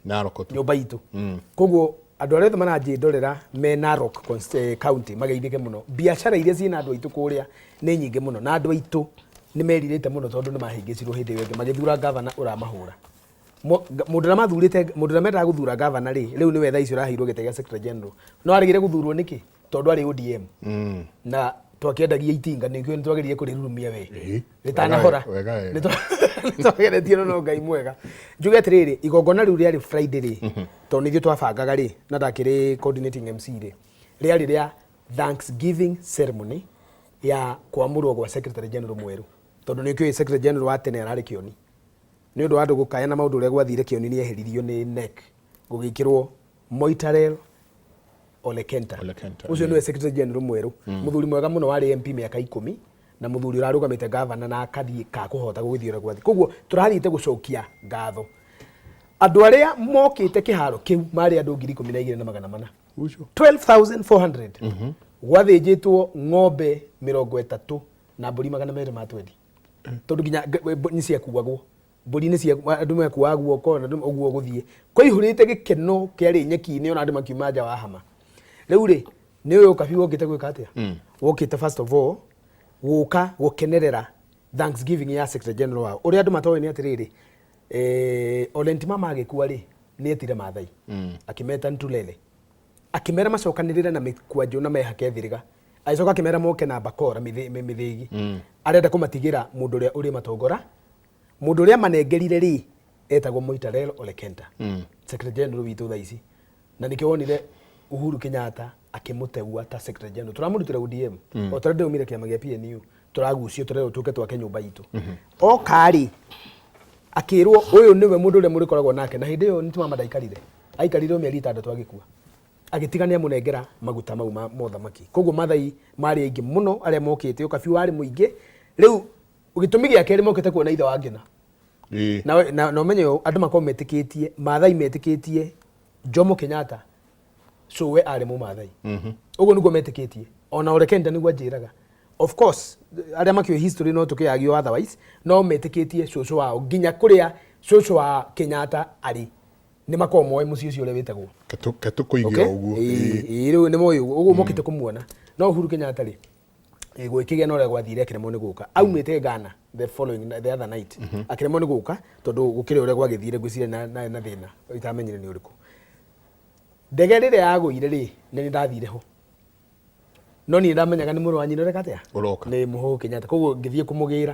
Narok tu? Nyũmba itũ. Koguo andũ arĩa othe maranjĩndorera me Narok county mageithĩke mũno. Biacara iria ciĩna andũ aitũ kũrĩa nĩ nyingĩ mũno, na andũ aitũ nĩ merirĩte mũno tondũ nĩ mahĩngĩcirwo hĩndĩ ĩyo ĩngĩ magĩthura gavana ũramahũra. Mũndũ ũrĩa mathurĩte, mũndũ ũrĩa mendaga gũthura gavana rĩ, rĩu nĩwe thaa ici ũraheirwo gĩtĩ gĩa secretary general, no aregire gũthurwo nĩkĩ? Tondũ arĩ ODM na twakĩendagia itinga, nĩkĩo nĩtwageririe kũrĩrurumia we rĩtanahora. Wega wega. Nĩtwageretie no Ngai mwega. Njuge atĩrĩrĩ, igongona rĩu rĩarĩ Friday rĩ, tondũ nĩ ithuĩ twabangaga rĩ, na ndakĩrĩ coordinating MC rĩ, rĩarĩ rĩa Thanksgiving ceremony ya kwamũrwo gwa secretary general mwerũ, tondũ nĩ ũkĩũĩ secretary general wa tene ararĩ Kĩoni. Nĩ ũndũ wa andũ gũkaya na maũndũ ũrĩa gwathire, Kĩoni nĩ eheririo nĩ NEC, gũgĩkĩrwo Moitalel Ole Kenta. Ole Kenta, ũcio nĩwe secretary general mwerũ, mũthuri mwega mũno, warĩ MP mĩaka 10 na mũthuri ũrarũgamĩte gavana na akathiĩ ka kũhota gũgĩthiĩ ũrĩa gwathiĩ. Koguo tũrathiĩte gũcokia ngatho. Andũ arĩa mokĩte kĩharo kĩu marĩ andũ 12,400. Ucio. 12,400. Gwathĩnjĩtwo ng'ombe 30 na mbũri 220, tondũ nginya nĩ ciakuagwo, mbũri nĩ cia andũ mekuaga guoko na andũ ũguo gũthiĩ kũihũrĩte gĩkeno kĩarĩ nyeki-inĩ, ona andũ makiuma nja wa hama. Rĩu rĩ, nĩ ũyũ kabi wokĩte gwĩka atĩa? Wokĩte first of all gũka gũkenerera Thanksgiving ya secretary general wao. Ũrĩa andũ matoĩ nĩ atĩrĩrĩ, Ole Ntimama agĩkua rĩ, nĩ etire Maathai, akĩmeta Ntulele, akĩmera macokanĩrĩre na mĩkwanjũ na mehake thiriga, agĩcoka akĩmera moke na bakora mĩthĩgi. Arenda kũmatigĩra mũndũ ũrĩa ũrĩ matongora. Mũndũ ũrĩa manengerire rĩ, etagwo Moitalel Ole Kenta, secretary general witũ thaa ici, na nĩkĩo wonire Uhuru Kenyatta akĩmũteua ta secretary general. Tũramũrutĩra ODM o ta ũrĩa ndĩraumire kĩama gĩa PNU, tũragucio tũrerwo tũke twake nyũmba itũ. Oka rĩ, akĩrwo ũyũ nĩwe mũndũ ũrĩa mũrĩkoragwo nake, na hĩndĩ ĩyo Ntimama ndaikarire. Aikarire o mĩeri 6 agĩkua. Agĩtiga nĩ amũnengera maguta mau ma mothamaki. Koguo Mathai marĩ aingĩ mũno arĩa mokĩte, ũkabi warĩ mũingĩ. Rĩu gĩtũmi gĩa kerĩ mokĩte kuona ithe wa Ngĩna. Na ũmenye ũũ, andũ makorwo metĩkĩtie, Mathai metĩkĩtie Jomo Kenyatta cũwe arĩ Mũmathai. Ũguo nĩguo metĩkĩtie. Ona Ole Kenta nĩguo anjĩraga. Of course, arĩa makĩũĩ history no tũkĩagio otherwise, no metĩkĩtie cũcũ wao nginya kũrĩa cũcũ wa Kenyatta arĩ nĩ makoragwo moĩ mũciĩ ũcio ũrĩa wĩtagwo. Ke tũkũige Okay? ũguo. Ĩĩ, rĩu nĩ moĩ ũguo, ũguo mokĩte kũmuona. No Uhuru Kenyatta rĩ, gwĩkĩgĩa na ũrĩa gwathire akĩremwo nĩ gũka. Aumĩte Ghana the following the other night. Akĩremwo nĩ gũka tondũ gũkĩrĩ ũrĩa gwagĩthire ngwĩciria na na thĩna itamenyire nĩ ũrĩkũ. Ndege rĩrĩa yagũire rĩ, nĩ niĩ ndathire ho. No niĩ ndamenyaga nĩ mũrũ wa nyina ũreka atĩa? Ũroka. Nĩ Mũhũhũ Kenyatta. Koguo ngĩthiĩ kũmũgĩra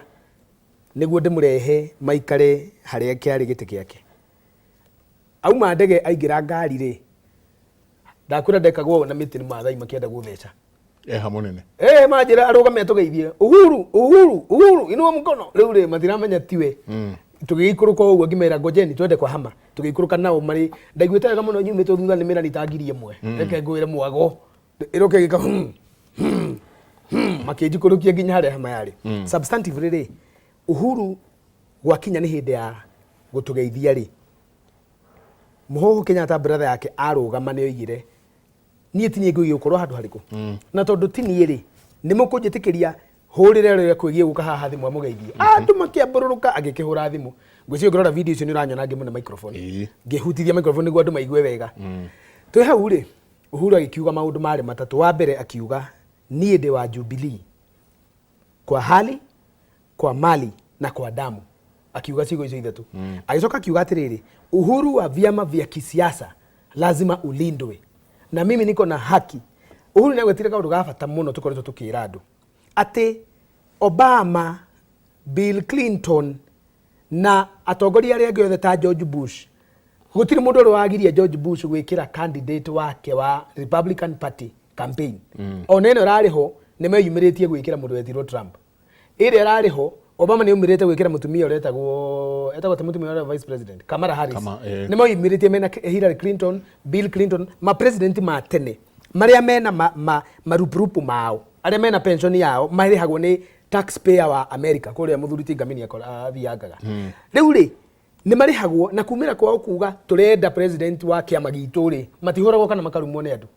nĩguo ndĩmũrehe maikare harĩa kĩarĩ gĩtĩ gĩake. Auma ndege aingĩra ngari rĩ, ndakwĩra ndekagwo na mĩtĩ nĩ Maathai makĩenda gũtheca. Eha mũnene. Manjĩra arũgame atũgeithie. Uhuru, Uhuru, Uhuru, inua mkono. Rĩu rĩ matiramenya tiwe. Tũgĩikũrũka ũguo ngĩmera ngojeni twende kwa hama. Tũgĩikũrũka nao marĩ ndaiguĩte wega mũno nyumĩte thutha nĩ mĩrani ta 1000. Reke ngwĩre mwago. Ĩroka ĩgĩka makĩnjikũrũkia nginya harĩa hama yarĩ. Substantively rĩ, Uhuru gwakinya nĩ hĩndĩ ya gũtũgeithia rĩ, Mũhũhũ Kenyatta brother yake arũgama nĩ oigire niĩ ti niĩ ngwĩgiĩ gũkorwo handũ harĩkũ. Na tondũ ti niĩ rĩ, nĩ mũkũnjĩtĩkĩria hũrĩre ũrĩa kwĩgiĩ gũka haha thimũ amũgeithie. Andũ makĩambũrũrũka agĩkĩhũra thimũ. Ngwĩciria ũngĩrora video icio nĩ ũranyona ngĩmũne microphone. Ngĩhutithia microphone nĩguo andũ maigue wega. Twĩ hau rĩ, Uhuru agĩkiuga maũndũ marĩ matatũ. Wa mbere akiuga niĩ ndĩ wa Jubilee kwa hali, kwa mali na kwa damu. Akiuga ciugo icio ithatũ. Agĩcoka akiuga atĩrĩrĩ, uhuru wa vyama vya kisiasa lazima ulindwe na mimi niko na haki. Uhuru nĩ agwetire kaũndũ ga bata mũno tũkoretwo tũkĩra andũ atĩ Obama, Bill Clinton na atongoria arĩa angĩ othe ta George Bush, gũtirĩ mũndũ ũrĩ wagiria George Bush gwĩkĩra candidate wake wa Republican Party campaign. Ona ĩno ĩrarĩ ho nĩ meyumĩrĩtie gwĩkĩra mũndũ wetirwo Trump. Ĩrĩa ĩrarĩ ho Obama nĩ aumĩrĩte gwĩkĩra mũtumia ũrĩa etagwo ta mũtumia ũrĩa vice president Kamala Harris. Nĩ moimĩrĩtie mena Hillary Clinton, Bill Clinton, ma president ma tene marĩa mena marupurupu mao, arĩa mena pension yao marĩhagwo nĩ taxpayer wa America kũrĩa mũthuri ti Ngamini athiangaga. Rĩu rĩ nĩ marĩhagwo na kumĩra kwao kuga tũrenda president wa kĩama gitũ rĩ, matihũragwo kana makarumwo nĩ andũ.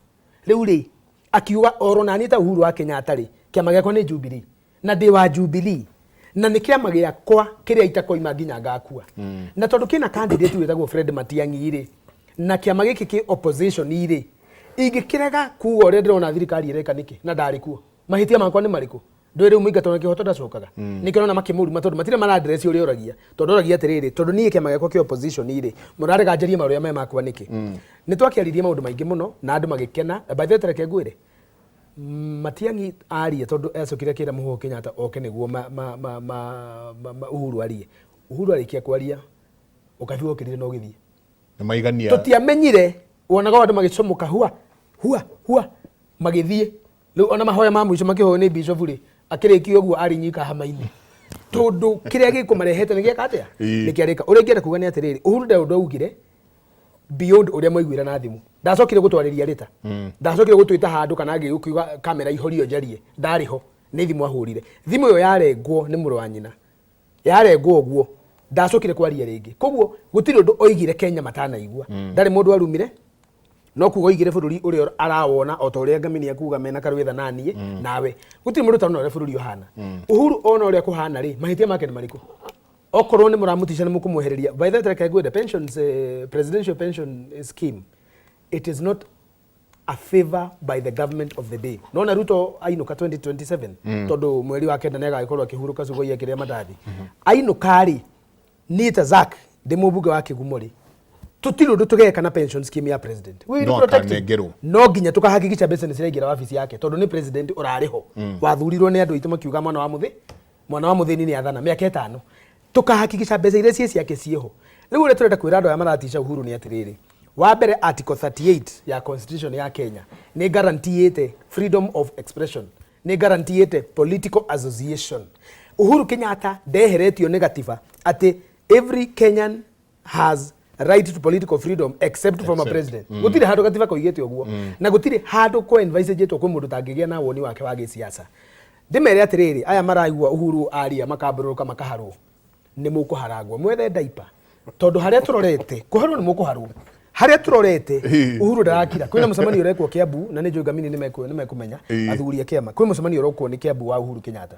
Rĩu rĩ akiuga oro nani ta Uhuru wa Kenyatta rĩ, kĩama gĩakwa nĩ Jubilee na ndĩ wa Jubilee na nĩ kĩama gĩakwa kĩrĩa itakoima nginya ngakua. Na tondũ kĩna candidate wĩtagwo Fred Matiang'i rĩ, na kĩama gĩkĩ kĩ opposition rĩ, ingĩkĩrega kuga ũrĩa ndĩrona thirikari ĩreka nĩkĩ na ndarĩ kuo, mahĩtia makwa nĩ marĩkũ? Ndũĩ rĩu mũingatwo na kĩhoto ndacokaga. Nĩkĩo ũrona makĩmũruma tondũ matirĩ mara address ũrĩa ũragia. Tondũ ũragia atĩrĩrĩ, tondũ niĩ kĩama gĩakwa kĩ opposition rĩ, mũrarega njarie marũa me makwa nĩkĩ? Nĩ twakĩaririe maũndũ maingĩ mũno na andũ magĩkena. By the way, tareke ngwĩre, Matiang'i aria tondũ acokire akĩra Mũhũhũ Kenyatta oke nĩguo Uhuru arie. Uhuru arĩkia kwaria, ũkabi wokĩrire na ũgĩthiĩ. Nĩ maigania. Tũtiamenyire, wonaga andũ magĩcomoka hua hua hua magĩthiĩ. Rĩu ona mahoya ma mũico makĩhoywo nĩ bishop rĩ, akĩrĩkia ũguo arĩ nyika hama-inĩ. Tondũ kĩrĩa gĩkũmarehete nĩ gĩeka atĩa? Nĩ kĩarĩka. Ũrĩa ingĩenda kuga nĩ atĩrĩrĩ, Uhuru ndarĩ ũndũ augire beyond ũrĩa mwaiguire na thimũ. Ndacokire gũtwarĩria rĩta. Ndacokire gũtwĩta handũ kana ngĩkiuga kamera ihorio njarie. Ndarĩ ho. Nĩ thimũ ahũrire. Thimũ ĩyo yarengwo nĩ mũrũ wa nyina. Yarengwo ũguo. Ndacokire kwaria rĩngĩ. Koguo gũtirĩ ũndũ oigire Kenya matanaigua. Ndarĩ mũndũ arumire. No kuga oigire bũrũri ũrĩa arawona o ta ũrĩa Ngamini akuga mena Karwetha na niĩ nawe. Gũtirĩ mũndũ ũtarona ũrĩa bũrũri ũhana. Uhuru ona ũrĩa kũhana rĩ, mahĩtia make nĩ marĩkũ? Okorwo nĩ mũramũtica nĩ mũkũmwehereria. By the way, reke ngwĩre, pensions, presidential pension scheme, it is not a favor by the government of the day. Nona Ruto ainũka 2027, tondũ mweri wa kenda nĩ agagĩkorwo akĩhurũka cugoi akĩrĩa mandathi. Ainũka rĩ, niĩ ta Zack ndĩ mũmbunge wa Kĩgumo rĩ, tũtirĩ ũndũ tũgeka na pension scheme ya president. We will No protect him. akanengerwo. No nginya tũkahakikisha mbeca nĩ ciraingĩra wabici yake tondũ nĩ president ũrarĩ ho. Wathurirwo nĩ andũ aitũ makiuga mwana wa mũthĩ, mwana wa mũthĩni nĩ athana mĩaka 5. Tũkahakikisha mbeca iria ciĩ ciake ciĩho. Rĩu ũrĩa tũrenda kwĩra andũ aya maratica Uhuru nĩ atĩrĩrĩ, wa mbere Article 38 ya Constitution ya Kenya nĩ guarantee freedom of expression, nĩ guarantee political association. Uhuru Kenyatta ndeheretio nĩ gatiba atĩ every Kenyan has Right to political freedom except from a president. Gũtirĩ handũ gatiba koigĩte ũguo, na gũtirĩ handũ kwa envisage-ĩtwo kwĩ mũndũ ũtangĩgĩa na woni wake wa gĩsiasa. Ndĩmere atĩrĩrĩ, aya maraigua Uhuru aria makambũrũrũka makaharwo, nĩ mũkũharangwo mwethe ndaipa, tondũ harĩa tũrorete kũharwo nĩ mũkũharwo. Harĩa tũrorete, Uhuru ndarakira. Kwĩna mũcemanio ũrekwo Kiambu, na nĩ njũĩ Ngamini nĩ mekũmenya athuri a kĩama. Kwĩ mũcemanio ũrekwo nĩ Kiambu wa Uhuru Kenyatta.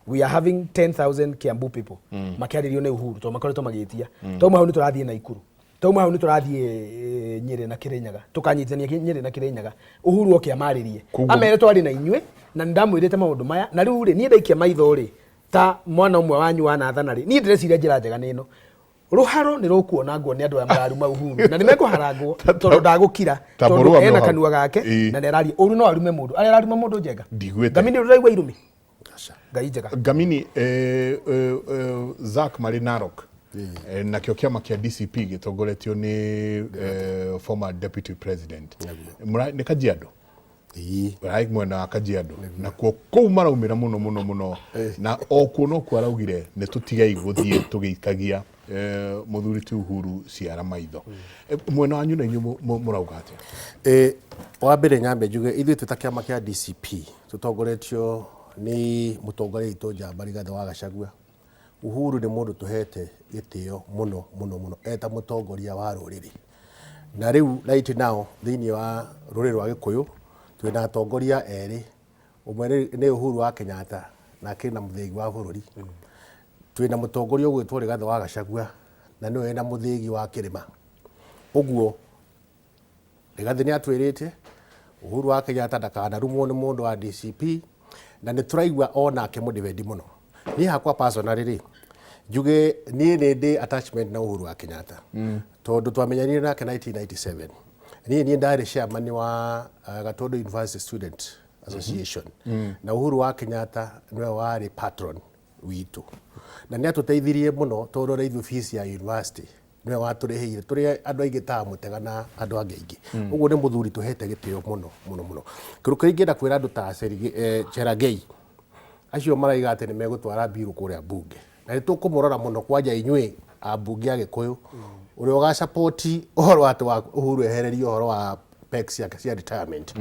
We are having 10,000 Kiambu people makĩarĩrio nĩ Uhuru, tondũ makoretwo magĩtia. Twauma hau nĩ tũrathiĩ Naikuru, twauma hau nĩ tũrathiĩ Nyĩrĩ na Kĩrĩnyaga, tũkanyitithania Nyĩrĩ na Kĩrĩnyaga. Uhuru oke amarĩrie, amere twarĩ na inyuĩ na nĩ ndamwĩrĩte maũndũ maya, na rĩu rĩ, niĩ ndaikia maitho rĩ, ta mwana ũmwe wanyu wanathana rĩ, niĩ ndĩreciria njĩra njega nĩ ĩno. Rũharo nĩ rũkuonangwo nĩ andũ aya mararuma Uhuru, na nĩ mekũharangwo tondũ ndagũkira, Ta tondũ mũrũgame ena hau. kanua gake na nĩ araria ũru. No arume mũndũ arĩa araruma mũndũ njenga. Ndiguĩte. Ngamini, ũraigua irumi Ngai njega. Ngamini, Zack marĩ Narok, nakĩo kĩama kĩa DCP gĩtongoretio nĩ former deputy president. Nĩ Kajiado. Right, mwena wa Kajiado nakuo kũu maraumĩra mũno mũno mũno, na o kuo nokuo araugire nĩ tũtigei gũthiĩ tũgĩikagia mũthuri ti Uhuru ciara maitho. Mwena wanyu na inyuĩ mũrauga atĩa? Wa mbere nyambe njuge ithuĩ twĩ ta kĩama kĩa DCP tũtongoretio nĩ mũtongoria witũ njamba Rigathĩ wa Gachagua. Uhuru nĩ mũndũ tũhete gĩtĩo mũno mũno mũno eta mũtongoria wa rũrĩrĩ, na rĩu right now thĩinĩ wa rũrĩrĩ rwa Gĩkũyũ twĩna atongoria erĩ, ũmwe nĩ Uhuru wa Kenyatta na akĩrĩ na mũthĩgi wa bũrũri. Twĩna mũtongoria ũgwĩtwo Rigathĩ wa Gachagua na nĩwe wĩna mũthĩgi wa kĩrĩma. Ũguo Rigathĩ nĩ atwĩrĩte Uhuru wa Kenyatta ndakanarumwo nĩ mũndũ wa DCP, na nĩ tũraigua onake mũdĩbendi mũno. Niĩ hakwa personally rĩ, njuge niĩ nĩ ndĩ attachment na Uhuru wa Kenyatta, tondũ twamenyanire nake 1997. Niĩ ndarĩ chairman wa Gatondo University Student Association, na Uhuru wa Kenyatta nĩwe warĩ patron witũ, na nĩ atũteithirie mũno, tondũ ona ithuĩ fees ya university nĩwe watũrĩhĩire tũrĩ andũ aingĩ ta Mũtega na andũ angĩ aingĩ. Ũguo nĩ mũthuri tũhete gĩtĩo mũno mũno mũno. Kĩndũ kĩrĩa ingĩenda kwĩra andũ ta Cherargei acio maraiga atĩ nĩ megũtwara bill kũrĩa mbunge, na nĩ tũkũmũrora mũno kwanja inyuĩ ambunge a Gĩkũyũ, ũrĩa ũgacapoti ũhoro atĩ wa Uhuru ehererio ũhoro wa perks ciake cia retirement,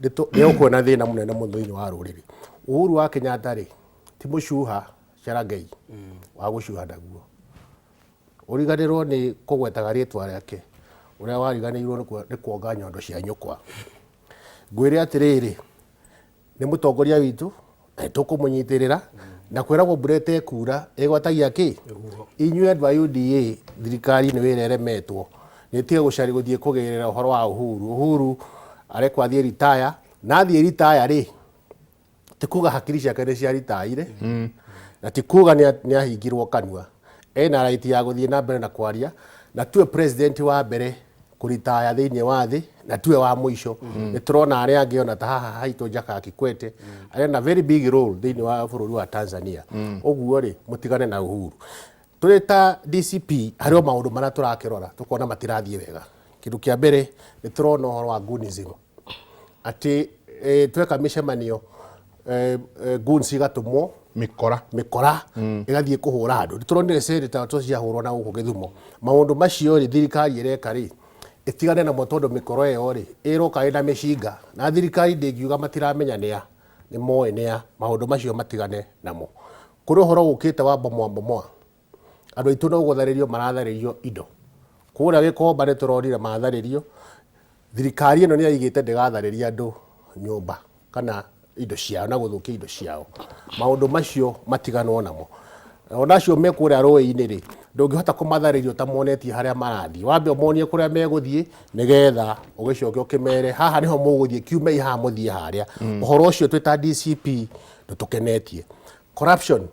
nĩ ũkuona thĩna mũnene mũno thĩinĩ wa rũrĩrĩ. Uhuru wa Kenyatta rĩ, ti mũcuha Cherargei wa gũcuha naguo ũriganĩrwo nĩ kũgwetaga rĩtwa rĩake ũrĩa wariganĩirwo nĩ kuonga nyondo cia nyũkwa. Ngwĩre atĩrĩrĩ, nĩ mũtongoria witũ na nĩ tũkũmũnyitĩrĩra, na kwĩragwo mbura ĩtekura ĩgwatagia kĩ. Inyuĩ andũ a UDA, thirikari nĩ wĩra ĩremetwo nĩ ĩtige gũcari gũthiĩ kũgĩrĩra ũhoro wa Uhuru. Uhuru arekwo athiĩ ritaya, na athiĩ ritaya rĩ, ti kuga hakiri ciake nĩ ciaritaire, na ti kuga nĩ ahingirwo kanua. Ena right ya gũthiĩ na mbere na kwaria, na tuwe president wa mbere kũritaya thĩinĩ wa thĩ na tuwe wa mũico. Nĩ tũrona arĩa angĩ ona ta haha haitũ Jakaya Kikwete arĩ na very big role thĩinĩ wa bũrũri wa Tanzania. Ũguo rĩ, mũtigane na Uhuru. Tũrĩ ta DCP harĩ o maũndũ marĩa tũrakĩrora tũkona matirathiĩ wega. Kĩndũ kĩa mbere, nĩ tũrona ũhoro wa goonism, atĩ tweka mĩcemanio, goons igatũmwo. Mĩkora. Mĩkora ĩgathiĩ kũhũra andũ. Nĩ tũronire senator to ciahũrwo na gũkũ Gĩthumo. Maũndũ macio rĩ, thirikari ĩreka rĩ, ĩtigane namo, tondũ mĩkoro ĩyo rĩ, ĩroka ĩna mĩcinga, na thirikari ndĩngiuga matiramenya nĩa, nĩ moĩ nĩa. Maũndũ macio matigane namo. Kũrĩ ũhoro ũkĩte wa bomoa bomoa, andũ aitũ no gũtharĩrio maratharĩrio indo kũrĩa Gĩkomba. Nĩ tũronire matharĩrio. Thirikari ĩno nĩ yaigĩte ndĩgatharĩria andũ nyũmba kana indo ciao na gũthũkia indo ciao. Maũndũ macio matiganwo namo. Ona acio me kũrĩa rũĩ-inĩ rĩ, ndũngĩhota kũmatharĩria ũtamonetie harĩa marathiĩ. Wambe ũmonie kũrĩa megũthiĩ, nĩgetha ũgĩcoke ũkĩmere haha nĩho mũgũthiĩ, kiumei haha mũthiĩ harĩa. Ũhoro ũcio twĩ ta DCP ndũtũkenetie. Corruption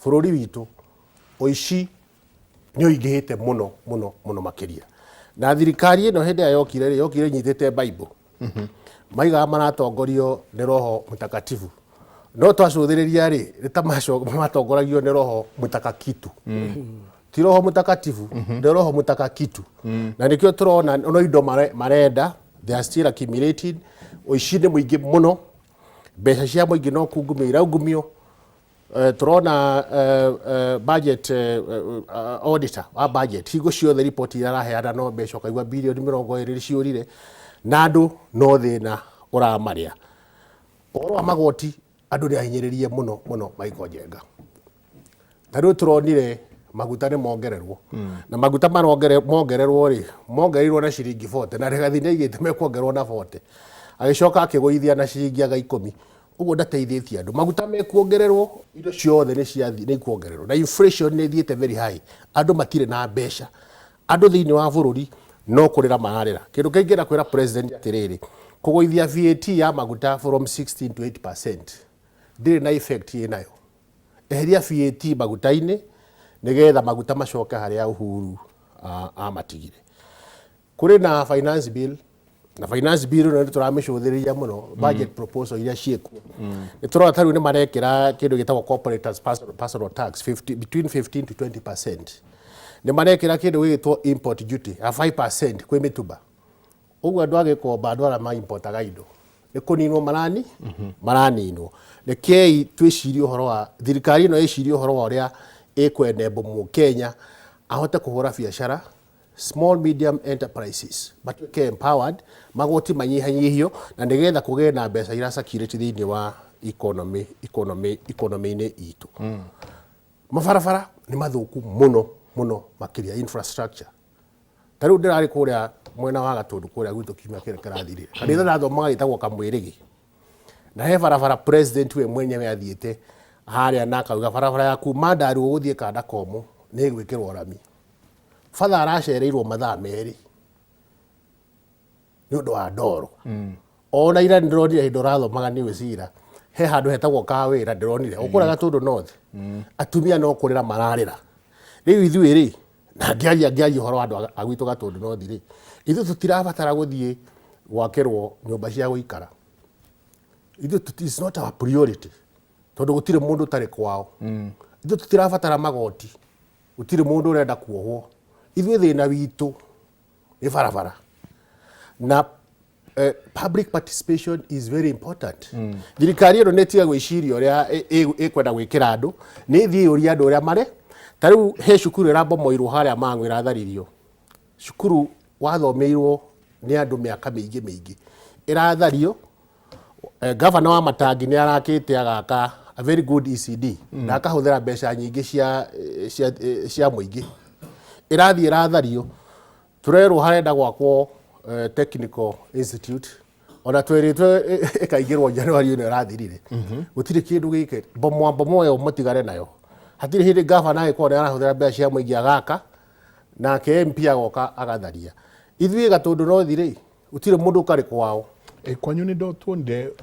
bũrũri witũ, ũici nĩ ũingĩhĩte mũno mũno mũno makĩria. Na thirikari ĩno hĩndĩ ĩrĩa yokire rĩ, yokire ĩnyitĩte Bible, maigaga maratongorio nĩ Roho Mtakatifu, no twacũthĩrĩria rĩ, nĩ ta matongoragio nĩ roho mtakakitu, ti Roho Mtakatifu, nĩ roho mtakakitu. Na nĩkĩo tũrona no indo marenda, they are still accumulating. Ũici nĩ mũingĩ mũno, mbeca cia mũingĩ no kungumio iraungumio. Tũrona budget auditor wa budget hingo ciothe riboti iria araheana no mbeca ũkaigua birioni 20 ciũrire na andũ no thĩna ũramarĩa. Ũhoro wa magoti andũ nĩ ahinyĩrĩrie mũno mũno Michael Njenga. Ta rĩu tũronire maguta nĩ mongererwo na maguta mongererwo rĩ, mongereirwo na ciringi 40 na Rigathi nĩ aigĩte mekuongererwo na 40, agĩcoka akĩgũithia na ciringi aga 10. Ũguo ndateithĩtie andũ. Maguta mekuongererwo, indo ciothe nĩ ciathiĩ, nĩ ikuongererwo na inflation nĩ ĩthiĩte very high. Andũ matirĩ na mbeca, andũ thĩinĩ wa bũrũri no kũrĩra mararĩra. Kĩndũ kĩngĩ kwĩra president atĩrĩrĩ, kũgũithia VAT ya maguta from 16 to 8% ndĩrĩ na effect ĩnayo. Eheria VAT maguta-inĩ nĩgetha maguta macoke harĩa Uhuru amatigire. Kũrĩ na finance bill, na finance bill ĩno nĩ tũramĩcũthĩrĩria mũno, budget proposal iria ciĩkuo. Nĩ tũrona ta rĩu nĩ marekĩra kĩndũ gĩtagwo corporate tax, personal tax 50, between 15 to 20%. Nĩ marekĩra kĩndũ gĩgĩtwo import duty ya 5% kwĩ mĩtumba. Ũguo andũ a Gĩkomba, andũ arĩa maimportaga indo nĩ kũninwo maraninwo. Rekei twĩcirie ũhoro wa thirikari ĩno, ĩcirie ũhoro wa ũrĩa ĩkwenembwo Mũkenya ahote kũhũra biacara, small medium enterprises matuĩke empowered, magoti manyihanyihio na nĩgetha kũgĩe na mbeca ira circulate thĩinĩ wa economy-inĩ itũ. Mabarabara nĩ mathũku mũno mũno makĩria infrastructure. Ta rĩu ndĩrarĩ kũrĩa mwena wa Gatũndũ kũrĩa gwitũ kiumia kĩrĩa kĩrathirire, kanitha ndathomaga gĩtagwo Kamwĩrĩgĩ, na he barabara president we mwenyewe athiĩte harĩa na akauga barabara ya kuma Ndaruo gũthiĩ Kanda Komũ nĩ ĩgwĩkĩrwo rami. Batha aracereirwo mathaa 2 nĩ ũndũ wa ndoro. Ona ira nĩndĩronire hĩndĩ ũrathomaga nĩ wĩcira he handũ hetagwo Kawĩra, ndĩronire ũkũrĩa Gatũndũ North, atumia no kũrĩra mararĩra. Rĩu ithuĩ rĩ, na ngĩaria ũhoro wa andũ a gwitũ Gatũndũ North rĩ, ithuĩ tũtirabatara gũthiĩ gwakĩrwo nyũmba cia gũikara. Ithuĩ it's not our priority, tondũ gũtirĩ mũndũ ũtarĩ kwao. Ithuĩ tũtirabatara magoti, gũtirĩ mũndũ ũrenda kuohwo. Ithuĩ thĩna witũ nĩ barabara na public participation is very important. Thirikari ĩno nĩ ĩtiga gwĩciria ũrĩa ĩkwenda gwĩkĩra andũ, nĩ ĩthiĩ yũrie andũ ũrĩa marĩ. Ta rĩu he cukuru ĩrabomoirwo harĩa Mang'u, ĩratharirio cukuru wathomeirwo nĩ andũ mĩaka mĩingĩ mĩingĩ, ĩrathario. Gavana wa Matangi nĩ arakĩte agaka a very good ECD na akahũthĩra mbeca nyingĩ cia mũingĩ, ĩrathiĩ ĩrathario. Tũrerwo harenda gwakwo technical institute, ona twĩrĩtwo ĩkaingĩrwo January ĩno ĩrathirire. Gũtirĩ kĩndũ gĩkĩ, bomoa bomoa ĩyo mũtigare nayo. Hatirĩ hĩndĩ gavana agĩkorwo nĩ arahũthĩra mbeca cia mũingĩ agaka, nake MP agoka agatharia. Ithuĩ Gatũndũ North rĩ, gũtirĩ mũndũ ũkarĩ kwao. Kwanyu nĩ tuonire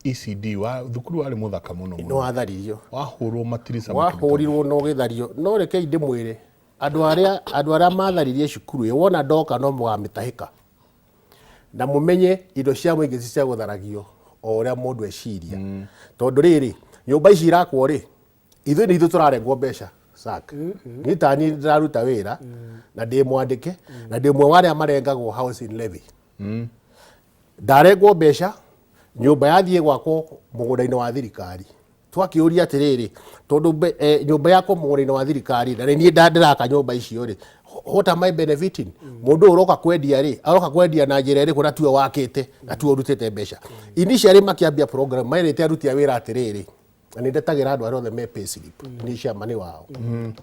ECD wa thukuru warĩ mũthaka mũno nĩ watharirio, wahũrwo matirica. Wahũrirwo na ũgĩthario. No rekei ndĩmwĩre, andũ arĩa matharirie cukuru ĩyo, wona ndoka no mũgamĩtahĩka na mũmenye indo cia mũingĩ ci cia gũtharagio o ũrĩa mũndũ eciria. Tondũ rĩrĩ, nyũmba ici irakwo rĩ, ithuĩ nĩ ithuĩ tũrarengwo mbeca sac. Niĩ ta niĩ ndĩraruta wĩra na ndĩ mwandĩke na ndĩ ũmwe wa arĩa marengagwo housing levy. Ndarengwo mbeca, nyũmba yathiĩ gwakwo mũgũnda-inĩ wa thirikari. Twakĩũria atĩrĩrĩ, tondũ nyũmba yakwo mũgũnda-inĩ wa thirikari na nĩ niĩ ndĩraka nyũmba icio rĩ, what am I benefiting? Mũndũ ũyũ ũroka kwendia rĩ, aroka kwendia na njĩra ĩrĩkũ na tiwe wakĩte na tiwe ũrutĩte mbeca? Initially makĩambia program merĩte aruti a wĩra atĩrĩrĩ, na nĩ ndetagĩra andũ arĩa othe me payslip, nĩ chairman wao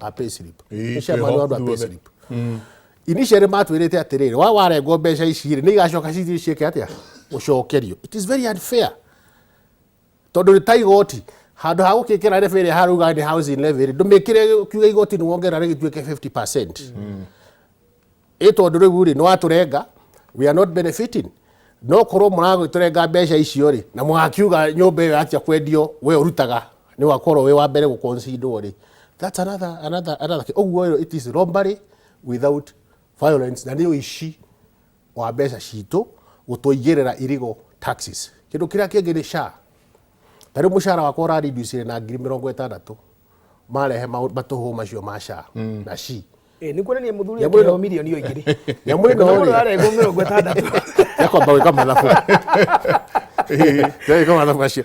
a payslip, nĩ chairman wa andũ a payslip. Initially matwĩrĩte atĩrĩrĩ, wa warengwo mbeca ici rĩ, nĩ igacoka cithiĩ ciĩke atĩa, gũcokerio. It is very unfair, tondũ nĩ ta igoti. Handũ ha gũkĩkĩra levy ĩrĩa harauga nĩ housing levy rĩ, ndũmĩkĩre ukiuga igoti nĩ wongerera rĩgĩtuĩke 50%. Ĩ tondũ rĩu rĩ, nĩ watũrenga, we are not benefiting. No korwo mũragĩtũrenga mbeca icio rĩ, na mũgakiuga nyũmba ĩyo yatia kwendio, we ũrutaga nĩ wakorwo wĩ wa mbere gũconsiderwo rĩ, that's another. Ũguo it is robbery without violence na nĩ ũici wa mbeca citũ gũtũigĩrĩra illegal taxes. Kĩndũ kĩrĩa kĩngĩ nĩ SHA. Ta rĩu mũcara wakwa ũrareducire na 60,000 marehe matũhũ macio ma SHA na SHI. Nĩ kuonania mũthuri Nyamũ ĩno- akĩheo mirioni o 2. Nyamũ ĩno Mũndũ rĩ, arengwo 60. Yakwamba gwĩka mathabu, gwĩka mathabu macio.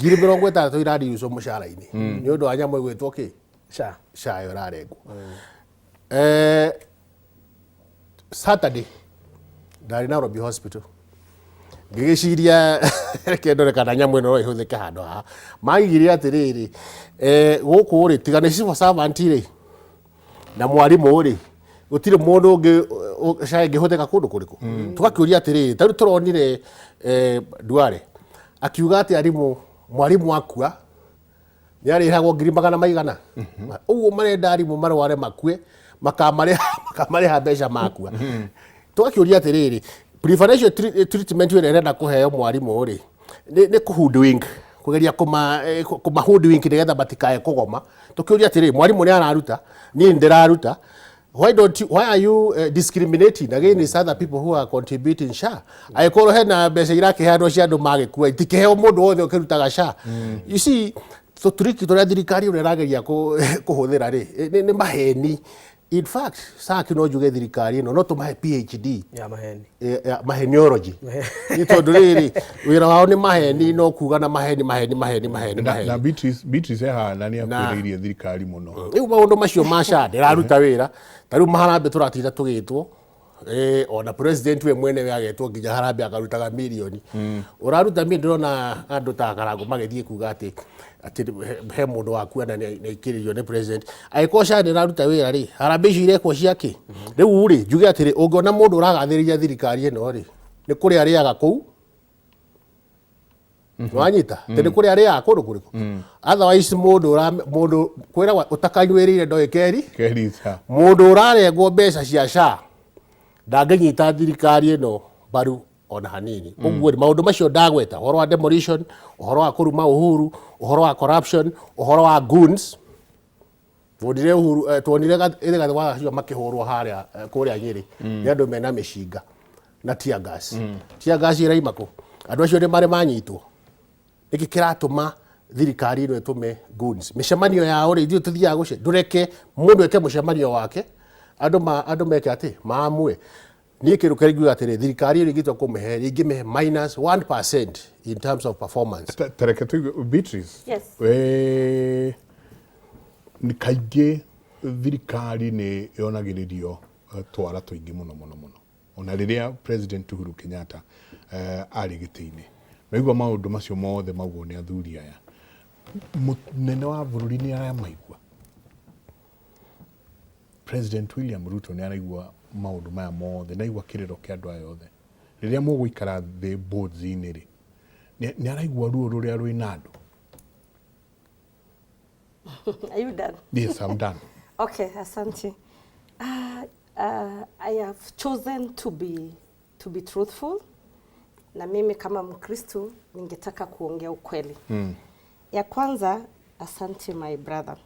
60,000 irariucwo mũcara-inĩ nĩ ũndũ wa nyamũ ĩgwĩtwo kĩ SHA. SHA ĩyo ĩrarengwo. Saturday ndarĩ Nairobi Hospital ngĩgĩciria reke ndore kana nyamũ ĩno no ĩhũthĩke handũ haha. Maigire atĩrĩrĩ, gũkũ rĩ tiga nĩ civil servant rĩ na mwarimũ rĩ gũtirĩ mũndũ ũngĩ SHA ĩngĩhũthĩka kũndũ kũrĩkũ. Tũgakĩũria atĩrĩrĩ, ta rĩu tũronire Duale akiuga atĩ arimũ mwarimũ akua nĩ arĩhagwo ngiri magana maigana. Ũguo marenda arimũ marware makue makamarĩha mbeca makua. Tũgakĩũria atĩrĩrĩ, preferential treatment ĩrĩa ĩrenda kũheo mwarimũ rĩ nĩ kũ hoodwink, kũgeria kũma hoodwink nĩgetha matikae kũgoma. Tũkĩũria atĩrĩrĩ, mwarimũ nĩ araruta, niĩ nĩ ndĩraruta, why don't you, why are you discriminating against other people who are contributing SHA? Angĩkorwo hena mbeca irakĩheanwo cia andũ magĩkua, itikĩheo mũndũ wothe ũkĩrutaga SHA. You see, tũturiki tũrĩa thirikari ĩno ĩrageria kũhũthĩra rĩ nĩ maheni. In fact, saki no njuge thirikari ĩno no tũmahe PhD ya maheni, ya maheniology, nĩ tondũ rĩrĩ wĩra wao nĩ maheni, no kuga na maheni maheni maheni maheni na maheni. Beatrice haha na nĩ akwĩrĩirie thirikari mũno. Rĩu maũndũ macio ma SHA ndĩraruta wĩra. Ta rĩu maharambĩ tũratinda tũgĩtwo, ona president we mwenewe agetwo nginya harambĩ akarutaga mirioni ũraruta. Mĩ ndĩrona andũ ta Karangũ magĩthiĩ kuga atĩ he mũndũ wakua na nĩ aikĩrĩrio nĩ president. Angĩkorwo SHA ndĩraruta wĩra rĩ, harambĩ icio irekwo ciakĩ? Rĩu rĩ njuge atĩrĩ, ũngĩona mũndũ ũragathĩrĩria thirikari ĩno rĩ, nĩ kũrĩa arĩaga kũu. Wanyita atĩ nĩ kũrĩa arĩaga kũndũ kũrĩkũ? Otherwise mũndũ mũndũ kwĩragwo ũtakanyuĩrĩire ndoĩ keri Kerita. Mũndũ ũrarengwo mbeca cia SHA ndangĩnyita thirikari ĩno mbaru ona hanini. Ũguo rĩ, maũndũ macio ndagweta, ũhoro wa demolition, ũhoro wa kũruma Uhuru, ũhoro wa corruption, ũhoro wa goons, tuonire Uhuru, tuonire Rigathĩ wa Gachagua makĩhũrwo harĩa kũrĩa Nyĩrĩ nĩ andũ mena mĩcinga na tear gas. Tear gas ĩraima kũ? Andũ acio nĩ marĩ manyitwo? Nĩkĩ kĩratũma thirikari ĩno ĩtũme goons mĩcemanio yao rĩ? Ithuĩ tũthiaga gũce ndũreke mũndũ eke mũcemanio wake, andũ ma andũ meke atĩ maamue. Niĩ kĩndũ kĩrĩa ingiuga atĩrĩ, thirikari ĩno ingĩtua kũmĩhe, ingĩmĩhe minus 1% in terms of performance. Tareke tũigue Beatrice. Yes. Nĩ kaingĩ thirikari nĩ yonagĩrĩrio twara tũingĩ mũno mũno mũno, ona rĩrĩa President Uhuru Kenyatta arĩ gĩtĩ-inĩ. Naigua maũndũ macio mothe maugwo nĩ athuri aya, mũnene wa bũrũri nĩ aramaigua? President William Ruto nĩ araigua maũndũ maya mothe? Naigua kĩrĩro kĩa andũ aya othe rĩrĩa mũgũikara thĩ boards-inĩ rĩ, nĩ araigua ruo rũrĩa rwĩna andũ? Are you done? Yes, I'm done. Okay, asante. I have chosen to be truthful, na mimi kama Mkristu ningetaka kuongea ukweli. Ya kwanza, asante my brother,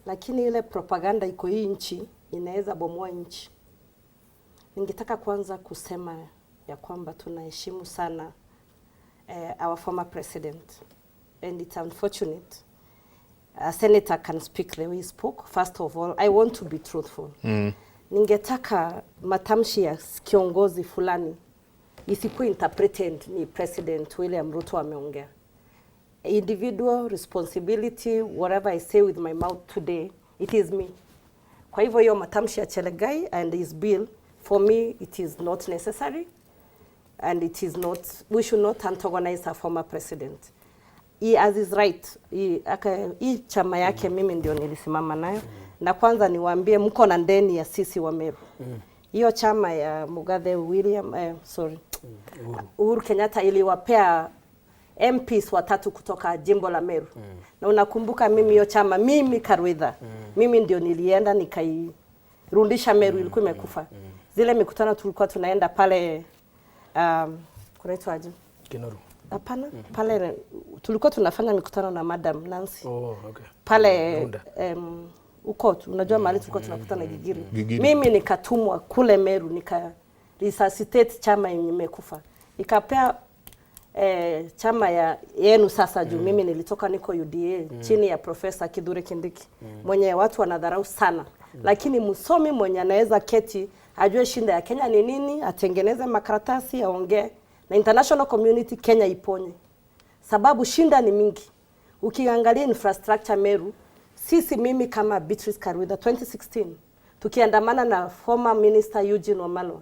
lakini ile propaganda iko hii nchi inaweza bomoa nchi. Ningetaka kwanza kusema ya kwamba tunaheshimu sana our former president, and it's unfortunate a senator can speak the way he spoke. First of all, I want to be truthful. Ningetaka matamshi ya kiongozi fulani isikuwe interpreted ni President William Ruto ameongea. Individual responsibility, whatever I say with my mouth today, it is me. Kwa hivyo hiyo matamshi ya Chelegai and his bill, for me it is not necessary and it is not, we should not antagonize our former president. He has his right. Hii chama yake mimi ndio nilisimama nayo. Na kwanza niwaambie mko na ndeni ya sisi wa Meru. Hiyo chama ya Mugathe William, sorry, Uhuru Kenyatta iliwapea MPs watatu kutoka jimbo la Meru. Na unakumbuka mimi hiyo chama, mimi Karwitha, mimi ndio nilienda nikairudisha Meru, ilikuwa imekufa. Zile mikutano tulikuwa tunaenda pale kunaitwaje? Kinoru. Hapana, pale tulikuwa tunafanya mikutano na Madam Nancy Oh, okay. pale Runda. Huko unajua mahali tulikuwa tunakutana Gigiri. Gigiri. Mimi nikatumwa kule Meru nika resuscitate chama yenye imekufa, ikapea chama ya yenu sasa juu mimi nilitoka niko UDA chini ya Profesa Kithure Kindiki mwenye watu wanadharau sana, lakini msomi mwenye anaweza keti ajue shinda ya Kenya ni nini, atengeneze makaratasi, aongee na international community, Kenya iponye. Sababu shinda ni mingi. Ukiangalia infrastructure Meru, sisi mimi kama Beatrice Karwitha 2016 tukiandamana na former minister Eugene Wamalwa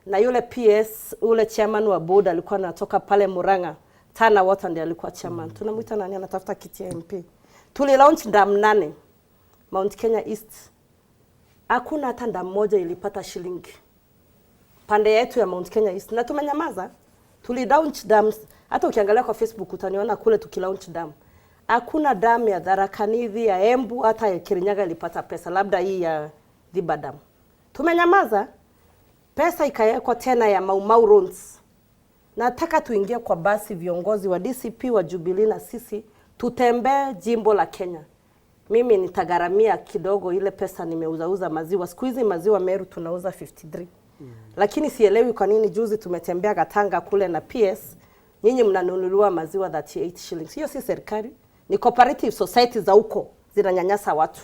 na yule PS ule chairman wa board alikuwa anatoka pale Murang'a, Tana Water ndiye alikuwa chairman. Tunamuita nani, anatafuta kiti ya MP. Tuli launch dam 8 Mount Kenya East. Hakuna hata dam moja ilipata shilingi pande yetu ya Mount Kenya East, na tumenyamaza. Tuli launch dams, hata ukiangalia kwa Facebook utaniona kule tukilaunch dam. Hakuna dam ya Tharaka Nithi, ya Embu, hata ya Kirinyaga ilipata pesa, labda hii ya Thiba Dam. Tumenyamaza. Pesa ikawekwa tena ya Mau Mau Roads. Nataka tuingie kwa basi, viongozi wa DCP, wa Jubilee na sisi tutembee jimbo la Kenya. Mimi nitagharamia kidogo ile pesa, nimeuzauza maziwa. Siku hizi maziwa Meru tunauza 53. Lakini sielewi kwa nini juzi tumetembea Gatanga kule na PS, nyinyi mnanunuliwa maziwa 38 shillings. Hiyo si serikali, ni cooperative society za huko zinanyanyasa watu.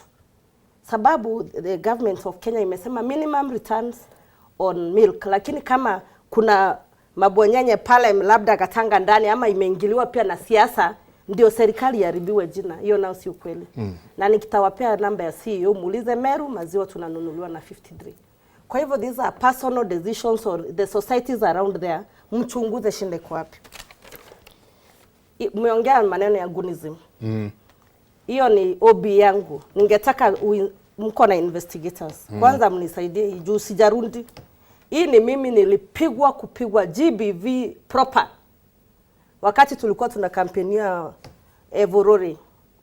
Sababu the government of Kenya imesema minimum returns on milk, lakini kama kuna mabonyenye pale labda Gatanga ndani ama imeingiliwa pia na siasa, ndio serikali iharibiwe jina. Hiyo nao si ukweli. Na nikitawapea namba ya CEO muulize Meru maziwa tunanunuliwa na 53. Kwa hivyo these are personal decisions or the societies around there, mchunguze shinde kwa wapi. Mmeongea maneno ya gunism. Hiyo ni OB yangu. Ningetaka mko na investigators. Kwanza mnisaidie juu sijarundi. Hii ni mimi nilipigwa kupigwa GBV proper. Wakati tulikuwa tuna kampenia Evorori,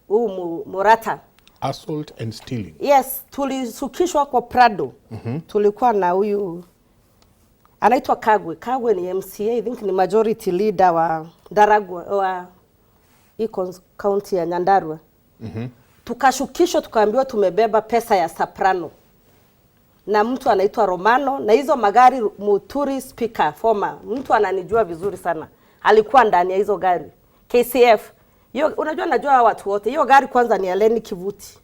huu Murata. Assault and stealing. Yes, tulisukishwa kwa Prado. Tulikuwa na huyu anaitwa Kagwe. Kagwe ni MCA, I think ni majority leader wa Ndaragwa, wa hii county ya Nyandarua. Tukashukishwa tukaambiwa tumebeba pesa ya Soprano na mtu anaitwa Romano, na hizo magari Muturi speaker former, mtu ananijua vizuri sana, alikuwa ndani ya hizo gari KCF. Hiyo unajua, najua watu wote. Hiyo gari kwanza ni ya Lenny Kivuti,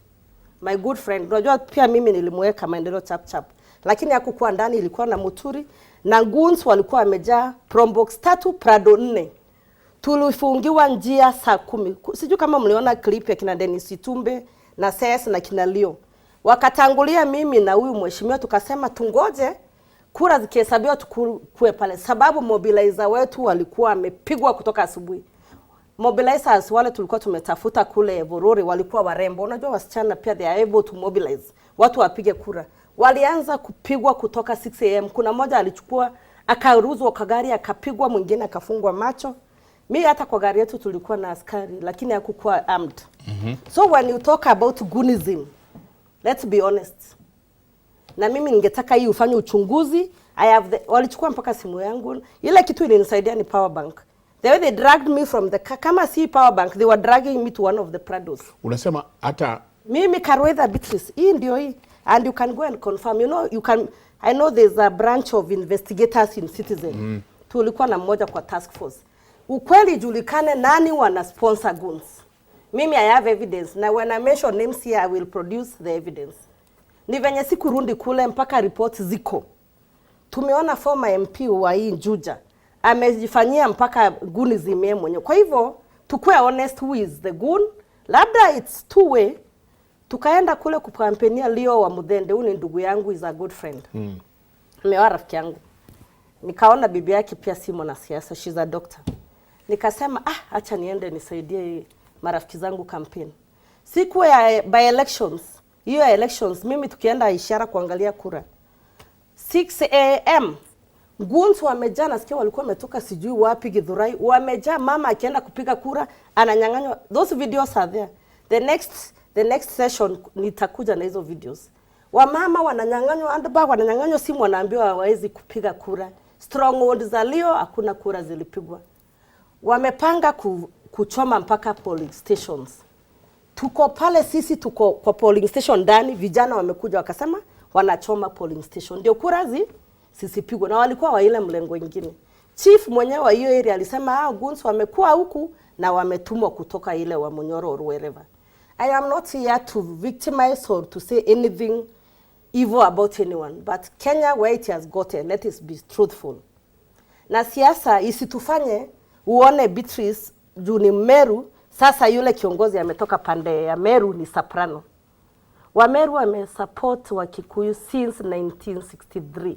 my good friend. Unajua pia mimi nilimweka maendeleo chap chap, lakini hakukuwa ndani, ilikuwa na Muturi na goons walikuwa wamejaa Probox 3 Prado 4. Tulifungiwa njia saa 10. Sijui kama mliona clip ya kina Dennis Itumbe na CS na kina Leo. Wakatangulia mimi na huyu mheshimiwa, tukasema tungoje kura zikihesabiwa tukue pale, sababu mobilizer wetu walikuwa wamepigwa kutoka asubuhi. Mobilizers wale tulikuwa tumetafuta kule Vorori walikuwa warembo. Unajua wasichana pia they are able to mobilize watu wapige kura. Walianza kupigwa kutoka 6 am. Kuna mmoja alichukua akaruzwa kwa gari akapigwa, mwingine akafungwa macho. Mi hata kwa gari yetu tulikuwa na askari lakini hakukuwa armed. So when you talk about goonism, let's be honest. Na mimi ningetaka hii ufanye uchunguzi. Walichukua mpaka simu yangu. Ile kitu ilinisaidia ni power bank. The way they dragged me from the car, kama si power bank, they were dragging me to one of the Prados. Unasema hata mimi Karwitha Beatrice, hii ndio hii. And you can go and confirm. You know, you can, I know there's a branch of investigators in Citizen. Tulikuwa na mmoja kwa task force. Ukweli julikane nani wana sponsor guns. Mimi I have evidence. Na when I mention names here, I will produce the evidence. Ni venye sikurundi kule mpaka reports ziko. Tumeona former MP wa hii Juja amejifanyia mpaka guni zimee mwenyewe. Kwa hivyo tukue honest, who is the goon? Labda it's two way. Tukaenda kule kukampenia Leo wa Muthende, huyu ni ndugu yangu, is a good friend. Ameoa rafiki yangu. Nikaona bibi yake pia si mwanasiasa, she's a doctor. Nikasema acha niende nisaidie marafiki zangu campaign. Siku ya by elections, hiyo ya elections mimi tukienda ishara kuangalia kura. 6 am goons wamejaa, nasikia walikuwa wametoka sijui wapi Githurai, wamejaa. Mama akienda kupiga kura ananyang'anywa. Those videos are there. The next session nitakuja na hizo videos. Wamama wananyang'anywa handbag, wananyang'anywa simu, wanaambiwa hawawezi kupiga kura. Stronghold za Leo hakuna kura zilipigwa. Wamepanga kuchoma mpaka polling stations. Tuko pale sisi, tuko kwa polling station ndani, vijana wamekuja wakasema wanachoma polling station ndio kura zisipigwe, na walikuwa wa ile mlengo ingine. Chief mwenyewe wa hiyo area alisema goons wamekuwa huku na wametumwa kutoka ile wa Munyoro or wherever. I am not here to victimize or to say anything evil about anyone, but Kenya where it has gotten, let us be truthful. Na siasa isitufanye uone Beatrice juu ni Meru. Sasa yule kiongozi ametoka pande ya Meru ni Soprano. Wameru wamesupport Wakikuyu since 1963.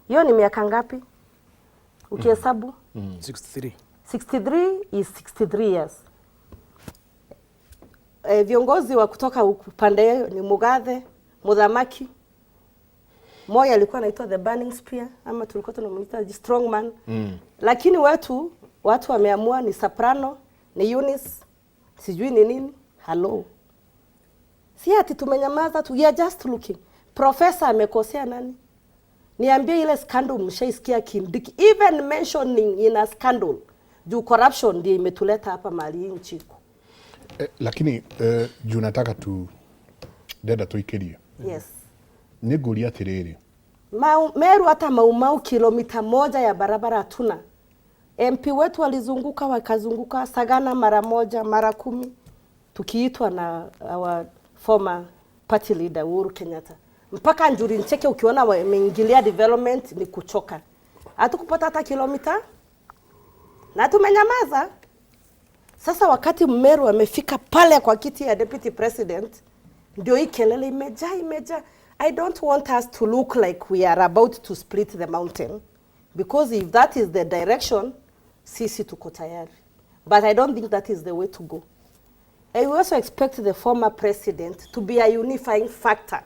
Hiyo ni miaka ngapi ukihesabu? 63. 63 is 63 years. Viongozi wa kutoka upande ni Mugathe, Muthamaki. Moi alikuwa anaitwa the burning spear ama tulikuwa tunamuita strong man. Lakini wetu watu wameamua ni Soprano, ni Eunice, sijui ni nini. Hello. Si ati tumenyamaza tu, we are just looking. Professor amekosea nani? Niambie ile scandal mshaisikia Kindiki, even mentioning in a scandal. Juu corruption ndio imetuleta hapa mahali hii nchi iko. Lakini juu nataka tu ndenda tuikirie. Yes. Nĩ ngũria atĩrĩrĩ. Meru hata Maumau kilomita 1 ya barabara hatuna. MP wetu walizunguka wakazunguka Sagana mara 1 mara 10 tukiitwa na our former party leader Uhuru Kenyatta. Mpaka Njuri Ncheke ukiona wameingilia development ni kuchoka. Hatukupata hata kilomita na tumenyamaza. Sasa wakati Meru amefika pale kwa kiti ya deputy president, ndio hii kelele imejaa imejaa. I don't want us to look like we are about to split the mountain, because if that is the direction, sisi tuko tayari. But I don't think that is the way to go. I also expect the former president to be a unifying factor.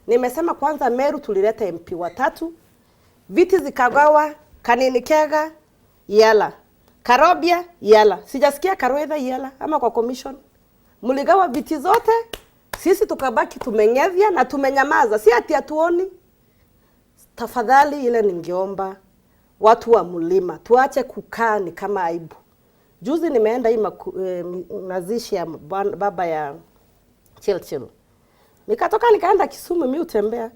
Nimesema kwanza Meru tulileta MP watatu, viti zikagawa, Kanini Kega, Yala, Karobia, Yala. Sijasikia Karwetha Yala ama kwa commission. Mligawa viti zote, sisi tukabaki tumeng'evya na tumenyamaza, si ati hatuoni. Tafadhali ile ningeomba watu wa mlima tuache kukaa ni kama aibu. Juzi nimeenda hii mazishi ya baba ya Chilchil. Nikatoka nikaenda Kisumu, mimi utembea.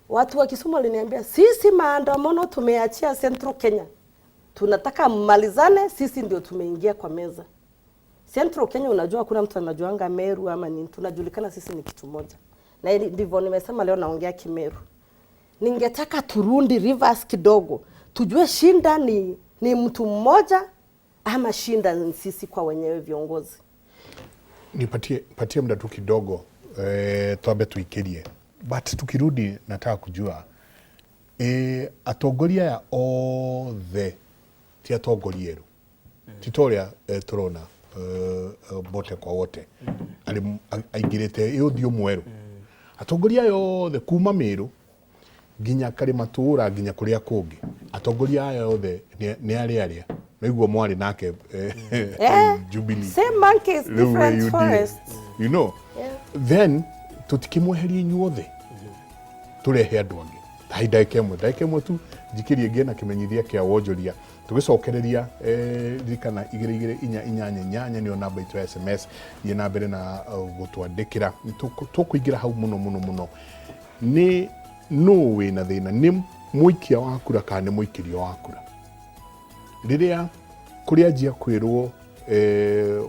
Watu wa Kisumu waliniambia sisi maandamano tumeachia Central Kenya. Tunataka mmalizane, sisi ndio tumeingia kwa meza. Central Kenya unajua kuna mtu anajuanga Meru ama nini, tunajulikana sisi ni kitu moja. Na ndivyo nimesema leo naongea Kimeru. Ningetaka turundi rivers kidogo, tujue shinda ni mtu mmoja ama shinda ni sisi kwa wenyewe viongozi. Nipatie muda tu kidogo, tuambe tuikirie. But tukirudi nataka kujua atongoria aya othe ti atongoria erũ. Ti ta ũrĩa tũrona bote kwa wote. Aingĩrĩte ĩ ũthiũ mwerũ. Atongoria aya othe kuma Meru nginya Karimatura nginya kũrĩa kũngĩ. Atongoria aya othe nĩ arĩa arĩa. Naiguo mwarĩ nake Jubilee. Same monkeys, different forests. You know. Then tutikimweheria inyuothe. Turehe andũ angĩ. Ta ndagĩka ĩmwe, ndagĩka ĩmwe tu njikirie ngĩe na kĩmenyithia kĩa wonjoria. Tũgĩcokereria ririkana 2 2 4 8 8 nĩyo namba itũ ya SMS. Thiĩ na mbere na gũtwandĩkĩra. Tũkũingĩra hau mũno mũno mũno. Nĩ nũ wĩna thĩna? Nĩ mũikia wa kura kana nĩ mũikĩria wa kura? Rĩrĩa kũrĩa anjia kwĩrwo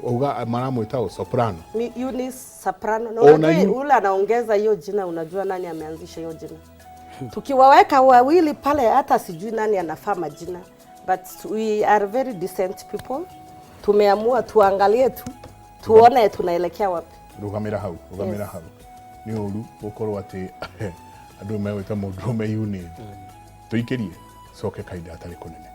uga maramwĩta Soprano. Eunice Soprano. Na unajua ule anaongeza hiyo jina, unajua nani ameanzisha hiyo jina. Tukiwaweka wawili pale hata sijui nani anafaa majina. But we are very decent people. Tumeamua tuangalie tu, tuone tunaelekea wapi. Rugamira hau, rugamira hau. Ni ũru gũkorwo atĩ andũ megwĩta mũndũrũme Eunice. Tũikĩrie coke kahinda gatarĩ kũnene.